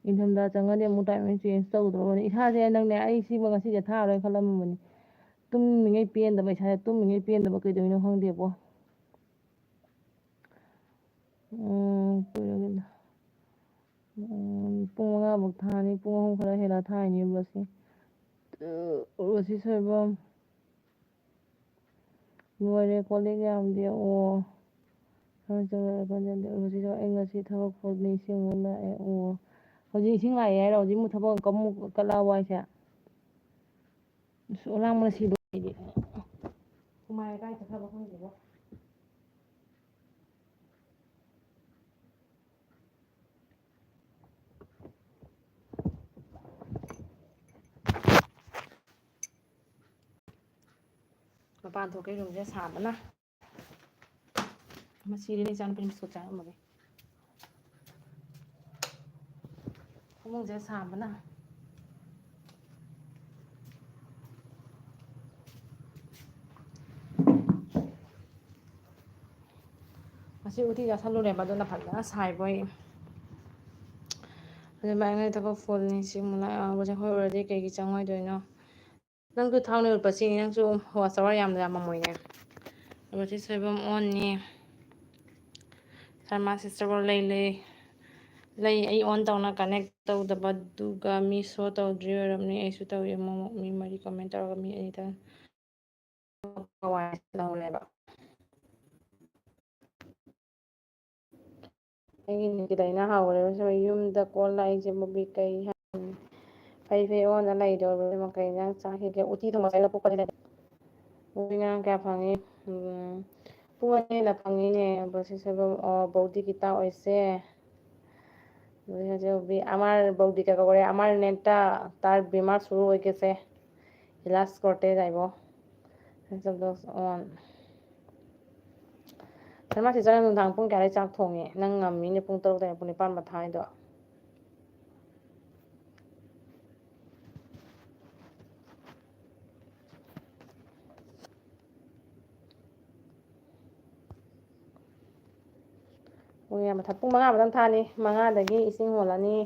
ꯏꯪꯊꯝꯊꯥ ꯆꯪꯉꯗꯤ ꯑꯃꯨꯛ ꯇꯥꯏꯃꯤꯡ ꯆꯦꯟꯖ ꯇꯧꯗ꯭ꯔꯕꯅꯤ꯫ ꯏꯁꯥꯁꯦ ꯅꯪꯅꯦ, ꯑꯩ ꯁꯤꯃ ꯉꯁꯤꯁꯦ ꯊꯥꯔꯔꯣꯏ ꯈꯜꯂꯝꯃꯕꯅꯤ꯫ ꯇꯨꯝꯃꯤꯉꯩ ꯄꯦꯟꯗꯕ, ꯏꯁꯥꯁꯦ ꯇꯨꯝꯃꯤꯉꯩ ꯄꯦꯟꯗꯕ ꯀꯩꯗꯧꯔꯤꯅꯣ ꯈꯪꯗꯦꯕꯣ꯫ ꯎꯝ, ꯀꯨꯏꯔꯒꯦꯗ꯫ ꯎꯝ, ꯄꯨꯡ ꯃꯉꯥ ꯐꯥꯎ ꯊꯥꯅꯤ, ꯄꯨꯡ ꯑꯍꯨꯝ ꯈꯔ ꯍꯦꯜꯂ ꯊꯥꯏꯅꯦ ꯕꯁꯁꯦ꯫ ꯔꯣꯁꯤ ꯁꯣꯏꯕꯝ꯫ ꯂꯣꯏꯔꯦ, ꯀꯣꯜ ꯂꯤꯛ ꯌꯥꯝꯗꯦ꯫ ꯑꯣ꯫ ꯍꯣꯏ, ꯆꯠꯂꯣ, ꯀꯣꯟꯖꯦꯜꯗꯤ꯫ ꯔꯣꯁꯤ ꯁꯣꯏꯕꯝ, ꯑꯩ ꯉꯁꯤ ꯊꯕꯛ ꯐꯨꯜ ꯅꯤꯡꯁꯤꯡꯕ ꯂꯥꯛꯑꯦ꯫ ꯑꯣ꯫ ꯍꯧꯖꯤꯛ ꯏꯁꯤꯡ ꯂꯥꯛꯑꯦ ꯍꯥꯏꯔꯣ? ꯍꯧꯖꯤꯛ ꯑꯃꯨꯛ ꯊꯕꯛ ꯑꯃꯨꯛ ꯀꯠꯂꯛꯑꯕꯣ ꯍꯥꯏꯁꯦ? ꯑꯁ, ꯑꯣꯂꯥꯡꯕꯅ ꯁꯤꯗꯣꯔꯦ ꯑꯩꯗꯤ꯫ ꯍꯨꯃꯥꯏ ꯀꯥꯏ ꯆꯠꯈ꯭ꯔꯕ ꯈꯪꯗꯦꯕꯣ꯫ ꯃꯄꯥꯟ ꯊꯣꯛꯀꯦ, ꯔꯨꯝꯁꯦ ꯁꯥꯕꯅ꯫ ꯃꯁꯤꯗꯤ ꯏꯆꯥꯅꯨꯄꯤꯅ ꯕꯤꯁꯀꯨꯠ ꯆꯥꯔꯝꯕꯒꯤ꯫ ꯐꯃꯨꯡꯁꯦ ꯁꯥꯕꯅ꯫ ꯉꯁꯤ ꯎꯇꯤ ꯆꯥꯁꯜꯂꯨꯔꯦꯕ, ꯑꯗꯨꯅ ꯐꯖꯅ ꯁꯥꯏꯕꯣꯏ꯫ ꯑꯗꯨꯃꯥꯏꯅ ꯊꯕꯛ ꯐꯨꯜꯅꯤ꯫ ꯁꯤ ꯑꯃꯨꯛ ꯂꯥꯛꯑꯕꯁꯦ, ꯍꯣꯏ, ꯑꯣꯏꯔꯗꯤ ꯀꯩꯒꯤ ꯆꯪꯉꯣꯏꯗꯣꯏꯅꯣ? ꯅꯪꯁꯨ ꯊꯥꯎꯅ ꯎꯠꯄꯁꯤꯅꯤ, ꯅꯪꯁꯨ ꯋꯥꯆ ꯑꯋꯥꯔ ꯌꯥꯝꯅ ꯌꯥꯝꯃꯝꯃꯣꯏꯅꯦ꯫ ꯑꯗꯨꯒ ꯁꯤ ꯁꯣꯏꯕꯝ ꯑꯣꯟꯅꯤ꯫ ꯁꯔꯃꯥ ꯁꯤꯁꯇꯔꯕꯣ ꯂꯩ, ꯂꯩ꯫ ꯂꯩ, ꯑꯩ ꯑꯣꯟ ꯇꯧꯅ ꯀꯅꯦꯛ ꯇꯧꯗꯕꯗꯨꯒ ꯃꯤ ꯁꯣ ꯇꯧꯗ꯭ꯔꯤ ꯑꯣꯏꯔꯝꯅꯤ꯫ ꯑꯩꯁꯨ ꯇꯧꯏ ꯑꯃꯨꯛ ꯑꯃꯨꯛ꯫ ꯃꯤ ꯃꯔꯤ ꯀꯃꯦꯟ ꯇꯧꯔꯒ ꯃꯤ ꯑꯅꯤꯗꯪ ꯍꯋꯥꯏ ꯂꯧꯔꯦꯕ꯫ ꯑꯩꯒꯤ ꯅꯨꯄꯤꯗ ꯑꯩꯅ ꯍꯧꯔꯦ꯫ ꯌꯨꯝꯗ ꯀꯣꯜ ꯂꯥꯛꯏꯁꯦ ꯃꯨꯕꯤ ꯀꯩ ꯍꯥꯏꯅꯤ? ꯐꯩ ꯐꯩ ꯑꯣꯟꯅ ꯂꯩꯗꯧꯔꯦ꯫ ꯀꯩ ꯏꯟꯖꯥꯡ ꯆꯥꯈꯤꯒꯦ? ꯎꯇꯤ ꯊꯣꯡꯕ ꯆꯥꯏ ꯂꯐꯨ ꯀꯗꯤ ꯂꯩ꯫ ꯃꯨꯕꯤ ꯉꯔꯥꯡ ꯀꯌꯥ ꯐꯪꯉꯤ? ꯎꯝ, ꯄꯨꯡ ꯑꯅꯤ ꯍꯦꯟꯅ ꯐꯪꯉꯤꯅꯦ꯫ ꯕꯣꯁꯤ ꯁꯣꯏꯕꯝ, ꯑꯣ, ꯕꯧꯗꯤ ꯒꯤꯇꯥ ꯑꯣꯏꯁꯦ꯫ ꯍꯧꯖꯤꯛ ꯍꯧꯖꯤꯛ ꯍꯧꯖꯤꯛ ꯑꯃꯔ ꯕꯧꯗꯤ ꯀꯩ ꯀꯧꯔꯦ? ꯑꯃꯔ ꯅꯦꯠꯇ ꯇꯥꯔ ꯕꯤꯃꯥꯔ ꯁꯨꯔꯨ ꯑꯣꯏꯒꯦꯁꯦ꯫ ꯏꯂꯥꯁ ꯀꯣꯔꯇꯦ ꯖꯥꯏꯕꯣ꯫ ꯑꯣꯟ꯫ ꯁꯔꯃꯥ ꯁꯤꯁꯇꯔ ꯅꯨꯡꯗꯥꯡ ꯄꯨꯡ ꯀꯌꯥꯗꯩ ꯆꯥꯛ ꯊꯣꯡꯉꯤ? ꯅꯪ ꯉꯝꯃꯤꯅꯦ ꯄꯨꯡ ꯇꯔꯨꯛꯇꯩꯅ ꯄꯨꯡ ꯅꯤꯄꯥꯟ ꯃꯈꯥꯏꯗꯣ꯫ ꯄꯨꯡ ꯌꯥꯝ ꯃꯊꯛ-, ꯄꯨꯡ ꯃꯉꯥ ꯃꯊꯪ ꯊꯥꯅꯤ꯫ ꯃꯉꯥꯗꯒꯤ ꯏꯁꯤꯡ ꯍꯣꯜꯂꯅꯤ꯫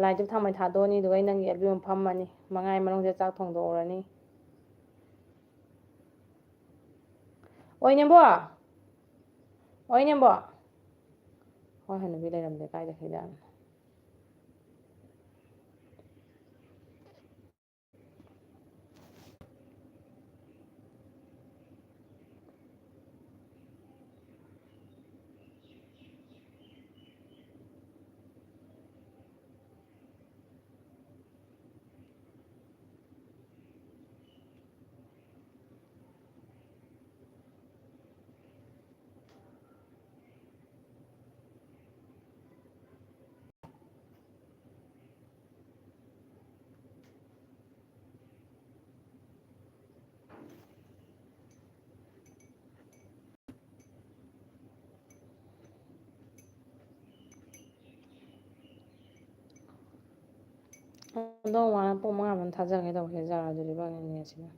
ꯂꯥꯏꯗꯨ ꯊꯥꯎꯃꯩ ꯊꯥꯗꯣꯛꯑꯅꯤ, ꯑꯗꯨꯒ ꯑꯩ ꯅꯪꯒꯤ ꯑꯦꯜꯕꯝ ꯐꯝꯃꯅꯤ꯫ ꯃꯉꯥꯒꯤ ꯃꯅꯨꯡꯗ ꯆꯥꯛ ꯊꯣꯡꯗꯣꯛꯎꯔꯅꯤ꯫ ꯑꯣꯏꯅꯦꯝꯕꯣ! ꯑꯣꯏꯅꯦꯝꯕꯣ! ꯍꯣꯏ, ꯍꯅꯨꯕꯤ ꯂꯩꯔꯝꯗꯦ, ꯀꯥꯏ ꯆꯠꯈꯤꯖꯥꯠꯅꯣ? ꯑꯗꯣ ꯃꯥꯅ ꯄꯨꯡ ꯃꯉꯥ ꯃꯅꯨꯡ ꯊꯥꯖꯔꯛꯀꯦ ꯇꯧꯕꯁꯦ ꯌꯥꯔꯣꯏꯗꯣꯔꯤꯕ ꯅꯦꯠꯁꯤꯅ꯫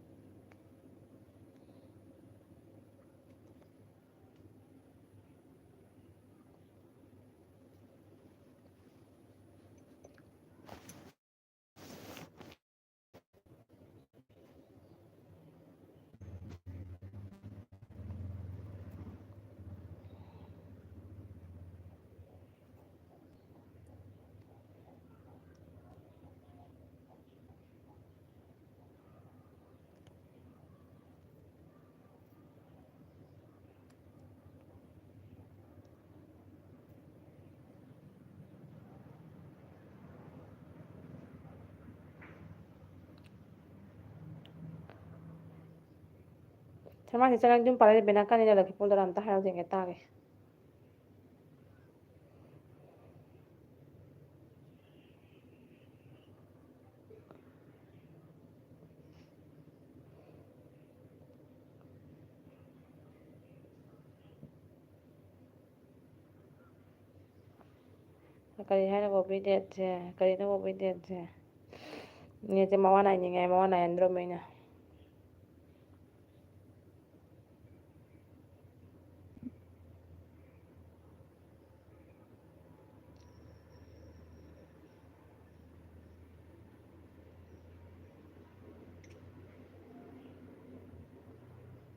ꯁꯔꯃꯥꯁꯤ ꯆꯠꯂ ꯌꯨꯝ ꯄꯥꯜꯂ ꯂꯩꯕ ꯅꯥꯀꯟꯅꯤꯗ ꯂꯛꯈꯤꯄꯣꯟꯗꯔ ꯑꯝꯇ ꯍꯥꯏꯔꯥꯎ ꯌꯦꯡꯒꯦ ꯇꯥꯒꯦ꯫ ꯀꯔꯤ ꯍꯥꯏꯅꯣ ꯕꯣꯕꯤ ꯗꯦꯠꯁꯦ? ꯀꯔꯤꯅꯣ ꯕꯣꯕꯤ ꯗꯦꯠꯁꯦ? ꯅꯦꯠꯁꯦ ꯃꯋꯥ ꯅꯥꯏꯅꯤꯡꯉꯥꯏ, ꯃꯋꯥ ꯅꯥꯏꯍꯟꯗ꯭ꯔꯣꯕ ꯑꯩꯅ?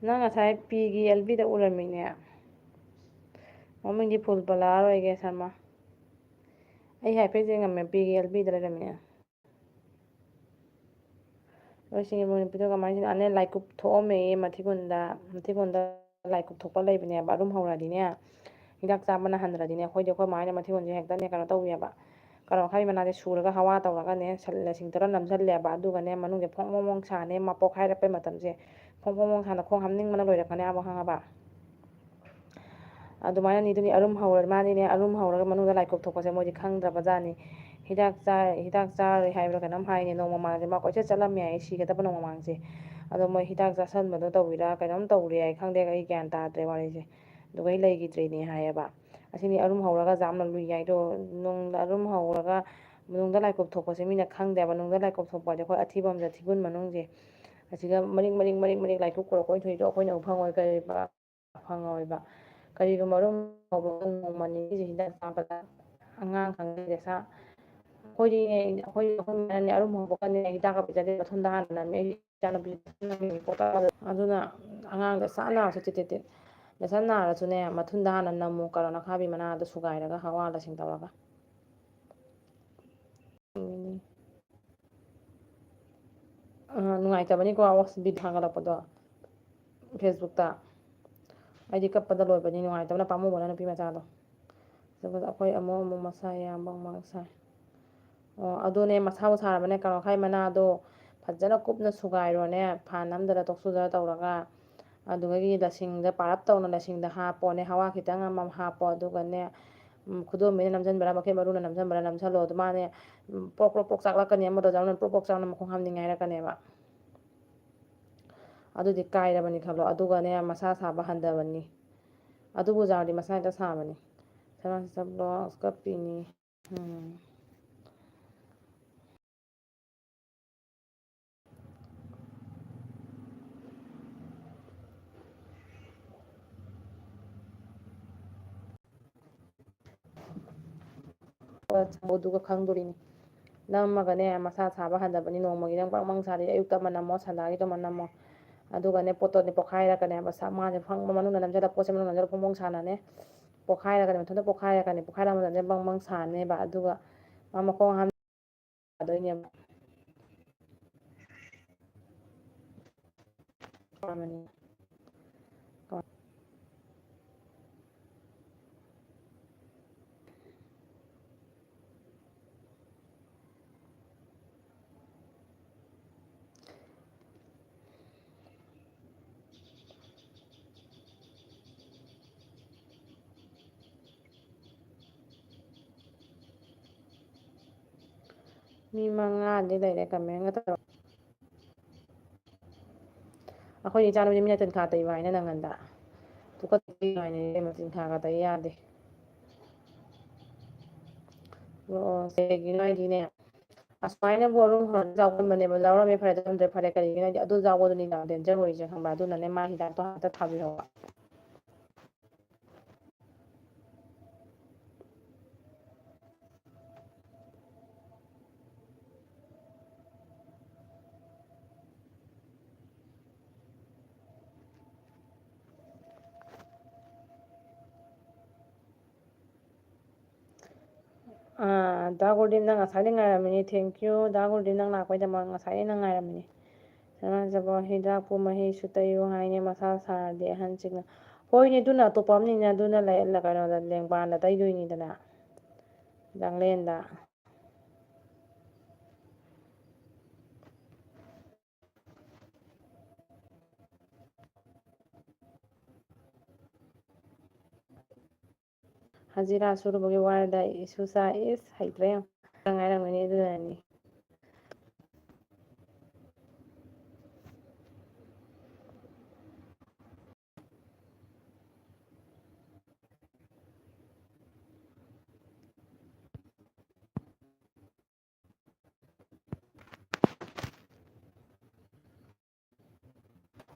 ꯅꯪ ꯉꯁꯥꯏ ꯄꯤꯒꯤ ꯑꯦꯜ ꯕꯤꯗ ꯎꯔꯝꯃꯤꯅꯦ꯫ ꯃꯃꯤꯡꯗꯤ ꯐꯨꯜ ꯄꯜꯂꯛꯑꯔꯣꯏꯒꯦ, ꯁꯔꯃ꯫ ꯑꯩ ꯍꯥꯏꯐꯦꯠ ꯌꯦꯡꯉꯝꯃꯦ, ꯄꯤꯒꯤ ꯑꯦꯜ ꯕꯤꯗ ꯂꯩꯔꯝꯃꯤꯅꯦ꯫ ꯂꯣꯏꯁꯤꯡꯒꯤ ꯅꯨꯄꯤꯗꯣ ꯀꯃꯥꯏꯅ ꯇꯧꯅꯤ? ꯑꯅꯦ ꯂꯥꯏꯀꯨꯞ ꯊꯣꯛꯑꯝꯃꯦꯌꯦ ꯃꯊꯤꯒꯨꯟꯗ꯫ ꯃꯊꯤꯒꯨꯟꯗ ꯂꯥꯏꯀꯨꯞ ꯊꯣꯛꯄ ꯂꯩꯕꯅꯦꯕ, ꯑꯔꯨꯝ ꯍꯧꯔꯗꯤꯅꯦ꯫ ꯍꯤꯗꯥꯛ ꯆꯥꯕꯅ ꯍꯟꯗ꯭ꯔꯗꯤꯅꯦ, ꯑꯩꯈꯣꯏꯗꯤ ꯑꯩꯈꯣꯏ ꯃꯥꯏꯅ ꯃꯊꯤꯒꯨꯟꯁꯦ ꯍꯦꯛꯇꯅꯦ ꯀꯩꯅꯣ ꯇꯧꯋꯦꯕ꯫ ꯀꯔꯣ ꯈꯥꯏ ꯃꯅꯥꯁꯦ ꯁꯨꯔꯒ ꯍꯋꯥ ꯇꯧꯔꯒꯅꯦ, ꯁꯜ-, ꯂꯁꯤꯡ ꯇꯧꯔ ꯅꯝꯁꯤꯜꯂꯦꯕ꯫ ꯑꯗꯨꯒꯅꯦ ꯃꯅꯨꯡꯁꯦ ꯐꯣꯡ ꯐꯣꯡ ꯐꯣꯡ ꯁꯥꯅꯦ, ꯃꯄꯣꯛ ꯍꯥꯏꯔꯛꯄꯩ ꯃꯇꯝꯁꯦ ꯐꯣꯡ ꯐꯣꯡ ꯐꯣꯡ ꯁꯥꯅ ꯈꯣꯡ ꯍꯥꯝꯅꯤꯡꯕꯅ ꯂꯣꯏꯔꯛꯀꯅꯦꯕ, ꯈꯪꯉꯕ? ꯑꯗꯨꯃꯥꯏꯅ ꯑꯅꯤꯗꯨꯅꯤ ꯑꯔꯨꯝ ꯍꯧꯔ-, ꯃꯥꯅꯤꯅꯦ, ꯑꯔꯨꯝ ꯍꯧꯔꯒ ꯃꯅꯨꯡꯗ ꯂꯥꯏꯀꯨꯞ ꯊꯣꯛꯄꯁꯦ ꯃꯣꯏꯗꯤ ꯈꯪꯗ꯭ꯔꯕ ꯖꯥꯠꯅꯤ꯫ ꯍꯤꯗꯥꯛ ꯆꯥ-, ꯍꯤꯗꯥꯛ ꯆꯥꯔꯣꯏ ꯍꯥꯏꯕ꯭ꯔꯥ ꯀꯩꯅꯣꯝ ꯍꯥꯏꯅꯦ, ꯅꯣꯡꯃ ꯃꯥꯡꯁꯦ ꯃꯥ ꯀꯣꯏꯆꯠ ꯆꯠꯂꯝꯃꯦ ꯍꯥꯏꯌꯦ, ꯁꯤꯒꯗꯕ ꯅꯣꯡꯃ ꯃꯥꯡꯁꯦ꯫ ꯑꯗꯣ ꯃꯣꯏ ꯍꯤꯗꯥꯛ ꯆꯥꯁꯟꯕꯗꯣ ꯇꯧꯕꯤꯔꯥ ꯀꯩꯅꯣꯝ ꯇꯧꯔꯦ ꯍꯥꯏ, ꯈꯪꯗꯦ, ꯑꯩ ꯒ꯭ꯌꯥꯟ ꯇꯥꯗ꯭ꯔꯦ ꯋꯥꯔꯤꯁꯦ꯫ ꯑꯗꯨꯒ ꯑꯩ ꯂꯩꯈꯤꯗ꯭ꯔꯦꯅꯦ ꯍꯥꯏꯌꯦꯕ꯫ ꯑꯁꯤꯅꯤ ꯑꯔꯨꯝ ꯍꯧꯔꯒ ꯖꯥꯝꯅ ꯂꯨꯏ ꯍꯥꯏꯗꯣ, ꯅꯨꯡꯗ ꯑꯔꯨꯝ ꯍꯧꯔꯒ ꯅꯨꯡꯗ ꯂꯥꯏꯀꯨꯞ ꯊꯣꯛꯄꯁꯦ ꯃꯤꯅ ꯈꯪꯗꯦꯕ꯫ ꯅꯨꯡꯗ ꯂꯥꯏꯀꯨꯞ ꯊꯣꯛꯄ ꯍꯥꯏꯗꯤ ꯑꯩꯈꯣꯏ ꯑꯊꯤꯕꯝꯁꯦ, ꯊꯤꯒꯨꯟ ꯃꯅꯨꯡꯁꯦ, ꯑꯁꯤꯒ ꯃꯔꯤꯛ ꯃꯔꯤꯛ ꯃꯔꯤꯛ ꯃꯔꯤꯛ ꯂꯥꯏꯀꯨꯞ ꯀꯧꯔꯛꯄ ꯑꯣꯏꯅ ꯊꯣꯛꯏꯗꯣ ꯑꯩꯈꯣꯏꯅ ꯎ ꯐꯪꯉꯣꯏ, ꯀꯔꯤꯕ? ꯐꯪꯉꯣꯏꯕ꯫ ꯀꯔꯤꯒꯨꯝꯕ ꯑꯔꯨꯝ ꯍꯧꯕ ꯅꯣꯡꯃ ꯅꯤꯅꯤꯁꯦ ꯍꯤꯗꯥꯛ ꯆꯥꯕꯗ ꯑꯉꯥꯡ ꯈꯪꯗꯦ ꯁꯥ-, ꯑꯩꯈꯣꯏꯗꯤ, ꯑꯩꯈꯣꯏ, ꯑꯩꯈꯣꯏ ꯃꯌꯥꯝꯅꯦ ꯑꯔꯨꯝ ꯍꯧꯕꯒꯅꯦ ꯍꯤꯗꯥꯛꯀ ꯄꯤꯖꯗꯦ, ꯃꯊꯨꯟꯗ ꯍꯥꯟꯅ ꯅꯝꯃꯦ꯫ ꯑꯩ ꯏꯆꯥꯅꯨꯄꯤ ꯑꯗꯨꯅ ꯑꯉꯥꯡꯗ ꯁꯥ ꯅꯥꯔꯁꯨ ꯇꯤꯠ ꯇꯤꯠ ꯇꯤꯠ ꯅꯦꯁꯟ ꯅꯥꯔꯁꯨꯅꯦ, ꯃꯊꯨꯟꯗ ꯍꯥꯟꯅ ꯅꯝꯃꯨ, ꯀꯔꯣꯅꯥ ꯈꯥꯕꯤ ꯃꯅꯥꯗꯣ ꯁꯨꯒꯥꯏꯔꯒ ꯍꯋꯥ ꯂꯁꯤꯡ ꯇꯧꯔꯒ꯫ ꯎꯝ꯫ ꯑ, ꯅꯨꯡꯉꯥꯏꯇꯕꯅꯤꯀꯣ, ꯑꯁ, ꯕꯤꯠ ꯊꯥꯒꯠꯂꯛꯄꯗꯣ ꯐꯦꯁꯕꯨꯛꯇ꯫ ꯑꯩꯗꯤ ꯀꯞꯄꯗ ꯂꯣꯏꯕꯅꯤ, ꯅꯨꯡꯉꯥꯏꯇꯕꯅ ꯄꯥꯝꯃꯨꯕꯅ ꯅꯨꯄꯤ ꯃꯆꯥꯗꯣ꯫ ꯑꯗꯨꯒ ꯑꯩꯈꯣꯏ ꯑꯃꯨꯛ ꯑꯃꯨꯛ ꯃꯁꯥ ꯌꯥꯝꯕ ꯑꯃꯨꯛ ꯁꯥꯏ꯫ ꯑꯣ, ꯑꯗꯨꯅꯦ, ꯃꯁꯥꯕꯨ ꯁꯥꯔꯕꯅꯦ, ꯀꯔꯣ ꯈꯥꯏ ꯃꯅꯥꯗꯣ ꯐꯖꯅ ꯀꯨꯞꯅ ꯁꯨꯒꯥꯏꯔꯣꯅꯦ, ꯐꯥꯟ ꯑꯃꯗ ꯇꯣꯛꯁꯨꯗ ꯇꯧꯔꯒ, ꯑꯗꯨꯗꯒꯤ ꯂꯁꯤꯡꯗ ꯄꯥꯔꯞ ꯇꯧꯅ ꯂꯁꯤꯡꯗ ꯍꯥꯞꯄꯣꯅꯦ, ꯍꯋꯥ ꯈꯤꯇꯪ ꯑꯃꯃꯝ ꯍꯥꯞꯄꯣ, ꯑꯗꯨꯒꯅꯦ, ꯎꯝ, ꯈꯨꯗꯣꯝꯕꯤꯅ ꯅꯝꯁꯤꯟꯕꯔꯥ, ꯃꯈꯦꯠ ꯃꯔꯨꯅ ꯅꯝꯁꯤꯟꯕꯔꯥ ꯅꯝꯁꯜꯂꯣ꯫ ꯑꯗꯨ ꯃꯥꯅꯦ, ꯎꯝ, ꯄ꯭ꯔꯣꯛ ꯄ꯭ꯔꯣꯛ ꯄ꯭ꯔꯣꯛ ꯆꯥꯛꯂꯛꯀꯅꯤ, ꯑꯃꯗꯣ ꯖꯥꯎꯅ ꯄ꯭ꯔꯣꯛ ꯄ꯭ꯔꯣꯛ ꯆꯥꯎꯅ ꯃꯈꯣꯡ ꯍꯥꯝꯅꯤꯡꯉꯦ ꯍꯥꯏꯔꯛꯀꯅꯦꯕ꯫ ꯑꯗꯨꯗꯤ ꯀꯥꯏꯔꯕꯅꯤ ꯈꯜꯂꯣ, ꯑꯗꯨꯒꯅꯦ ꯃꯁꯥ ꯁꯥꯕ ꯍꯟꯊꯕꯅꯤ꯫ ꯑꯗꯨꯕꯨ ꯖꯥꯎꯗꯤ ꯃꯁꯥ ꯍꯦꯛꯇ ꯁꯥꯕꯅꯤ꯫ ꯁꯅꯥ ꯁꯤꯁꯇꯔ ꯕ꯭ꯂꯣꯒꯁ ꯀꯞꯄꯤꯅꯤ꯫ ꯎꯝ꯫ ꯑꯗꯨꯒ ꯈꯪꯗꯣꯔꯤꯅꯤ꯫ ꯅꯝꯃꯒꯅꯦ, ꯃꯁꯥ ꯁꯥꯕ ꯍꯟꯊꯕꯅꯤ꯫ ꯅꯣꯡꯃꯒꯤ ꯅꯪ ꯕ꯭ꯔꯪ ꯕ꯭ꯔꯪ ꯁꯥꯔꯤ, ꯑꯌꯨꯛꯇ ꯑꯃ ꯅꯝꯃꯣ, ꯁꯟꯗꯥꯒꯤꯗꯣ ꯑꯃ ꯅꯝꯃꯣ꯫ ꯑꯗꯨꯒꯅꯦ ꯄꯣꯠꯇꯣꯅꯦ ꯄꯣꯛꯈꯥꯏꯔꯛꯀꯅꯦꯕ꯫ ꯁꯥ-, ꯃꯥꯁꯦ ꯐꯪ-, ꯃꯅꯨꯡꯗ ꯅꯝꯁꯤꯜꯂꯒ ꯄꯣꯠꯁꯦ ꯃꯅꯨꯡꯗ ꯅꯝꯁꯤꯜꯂꯒ ꯐꯣꯡ ꯐꯣꯡ ꯁꯥꯟꯅꯅꯦ꯫ ꯄꯣꯛꯈꯥꯏꯔꯛꯀꯅꯤ, ꯃꯊꯟꯇ ꯄꯣꯛꯈꯥꯏꯔꯛꯀꯅꯤ꯫ ꯄꯣꯛꯈꯥꯏꯔꯛꯄ ꯃꯇꯝꯗ ꯕꯪ ꯕꯪ ꯁꯥꯅꯦꯕ꯫ ꯑꯗꯨꯒ ꯃꯥ ꯃꯈꯣꯡ ꯍꯥꯝ-, ꯌꯥꯗꯣꯏꯅꯦꯕ꯫ ꯃꯤ ꯃꯉꯥꯗꯤ ꯂꯩꯔꯦ ꯀꯃꯦꯟꯒ ꯇꯧꯔ-, ꯑꯩꯈꯣꯏ ꯏꯆꯥꯅꯨꯄꯤ ꯃꯤꯅ ꯇꯤꯟꯈꯥ ꯇꯩꯕ ꯍꯥꯏꯅ ꯅꯪꯒꯟꯗ꯫ ꯇꯨꯀꯠꯆꯩ ꯍꯥꯏꯅ ꯏꯕꯦꯝꯃ, ꯇꯤꯟꯈꯥꯒ ꯇꯩ ꯌꯥꯗꯦ꯫ ꯑꯣ, ꯀꯩꯒꯤꯅꯣ ꯍꯥꯏꯗꯤꯅꯦ, ꯑꯁꯨꯃꯥꯏꯅꯕꯨ ꯑꯔꯨꯝ ꯍꯧꯔꯛ ꯌꯥꯎꯒꯟꯕꯅꯦꯕ꯫ ꯌꯥꯎꯔꯝꯃꯦ ꯐꯔꯦ, ꯌꯥꯎꯔꯝꯗ꯭ꯔꯦ ꯐꯔꯦ꯫ ꯀꯔꯤꯒꯤꯅꯣ ꯍꯥꯏꯗꯤ ꯑꯗꯨ ꯌꯥꯎꯕꯗꯨꯅꯤ ꯌꯥꯝ danger ꯑꯣꯏꯔꯤꯁꯦ, ꯈꯪꯕ꯭ꯔꯥ? ꯑꯗꯨꯅꯅꯦ ꯃꯥ ꯍꯤꯗꯥꯛꯇꯣ ꯍꯥꯟꯅ ꯊꯥꯕꯤꯍꯧꯕ꯫ ꯑꯥ, ꯗꯥ ꯒꯣꯜꯗꯦꯟ, ꯅꯪ ꯉꯁꯥꯏꯗꯩ ꯉꯥꯏꯔꯝꯃꯤꯅꯦ꯫ Thank you꯫ ꯗꯥ ꯒꯣꯜꯗꯦꯟ, ꯅꯪ ꯂꯥꯛꯄꯩꯗꯃꯛ ꯉꯁꯥꯏꯗꯩ ꯅꯪ ꯉꯥꯏꯔꯝꯃꯤꯅꯦ꯫ ꯁꯅꯥꯖꯕ ꯍꯤꯗꯥꯛꯄꯨ ꯃꯍꯤꯁꯨ ꯇꯩꯌꯨ ꯍꯥꯏꯅꯦ, ꯃꯁꯥ ꯁꯥꯔꯗꯤ ꯑꯍꯟꯁꯤꯡꯅ꯫ ꯍꯣꯏꯅꯦ, ꯑꯗꯨꯅ ꯑꯇꯣꯞꯄ ꯑꯃꯅꯤꯅꯦ, ꯑꯗꯨꯅ ꯂꯩ-, ꯀꯩꯅꯣꯗ, ꯂꯦꯡꯕꯥꯟꯗ ꯇꯩꯗꯣꯏꯅꯤꯗꯅ, ꯂꯥꯡꯂꯦꯟꯗ꯫ ꯍꯖꯤꯔꯥ ꯁꯨꯔꯨꯕꯒꯤ ꯋꯥꯔꯗ ꯏꯁꯨ ꯆꯥ, ꯏꯁ, ꯍꯩꯇ꯭ꯔꯦ ꯌꯥꯝ꯫ ꯉꯥꯏꯔꯝꯒꯅꯤ ꯑꯗꯨꯅꯅꯤ꯫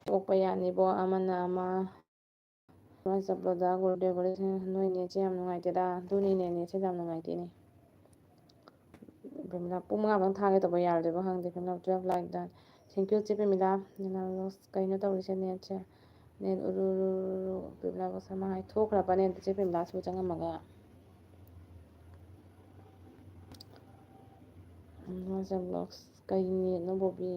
ꯇꯣꯛꯄ ꯌꯥꯅꯤꯕꯣ, ꯑꯃꯅ ꯑꯃ꯫ ꯀꯃꯥꯏꯅ ꯆꯠꯄꯗ ꯒꯨꯔꯨꯗꯦꯕ ꯅꯣꯏ ꯅꯦꯠꯁꯦ ꯌꯥꯝ ꯅꯨꯡꯉꯥꯏꯇꯦꯗ꯫ ꯑꯗꯨꯅꯤꯅꯦ, ꯅꯦꯠꯁꯦ ꯌꯥꯝ ꯅꯨꯡꯉꯥꯏꯇꯦꯅꯦ꯫ ꯄꯨꯡ ꯃꯉꯥ ꯃꯨꯛ ꯊꯥꯒꯦ ꯇꯧꯕ, ꯌꯥꯔꯣꯏꯗꯣꯏꯕ ꯈꯪꯗꯦ꯫ Twelve like done꯫ Thank you, ꯆꯦ ꯄ꯭ꯔꯦꯃꯤꯂꯥ꯫ ꯅꯦꯅꯥ ꯕ꯭ꯂꯣꯛꯁ ꯀꯩꯅꯣ ꯇꯧꯔꯤꯁꯦ? ꯅꯦꯠꯁꯦ, ꯅꯦꯠ ꯎꯔꯨ ꯎꯔꯨ ꯎꯔꯨ ꯎꯔꯨ꯫ ꯄ꯭ꯔꯦꯃꯤꯂꯥ ꯕ꯭ꯂꯣꯛꯁ ꯑꯃ ꯍꯥꯏ ꯊꯣꯛꯈ꯭ꯔꯕꯅꯦ꯫ ꯆꯦ ꯄ꯭ꯔꯦꯃꯤꯂꯥꯁꯨ ꯆꯪꯉꯝꯃꯒ꯫ ꯎꯝ, ꯅꯦꯅꯥ ꯕ꯭ꯂꯣꯛꯁ ꯀꯩ ꯅꯦꯠꯅꯣ ꯕꯣꯕꯤ?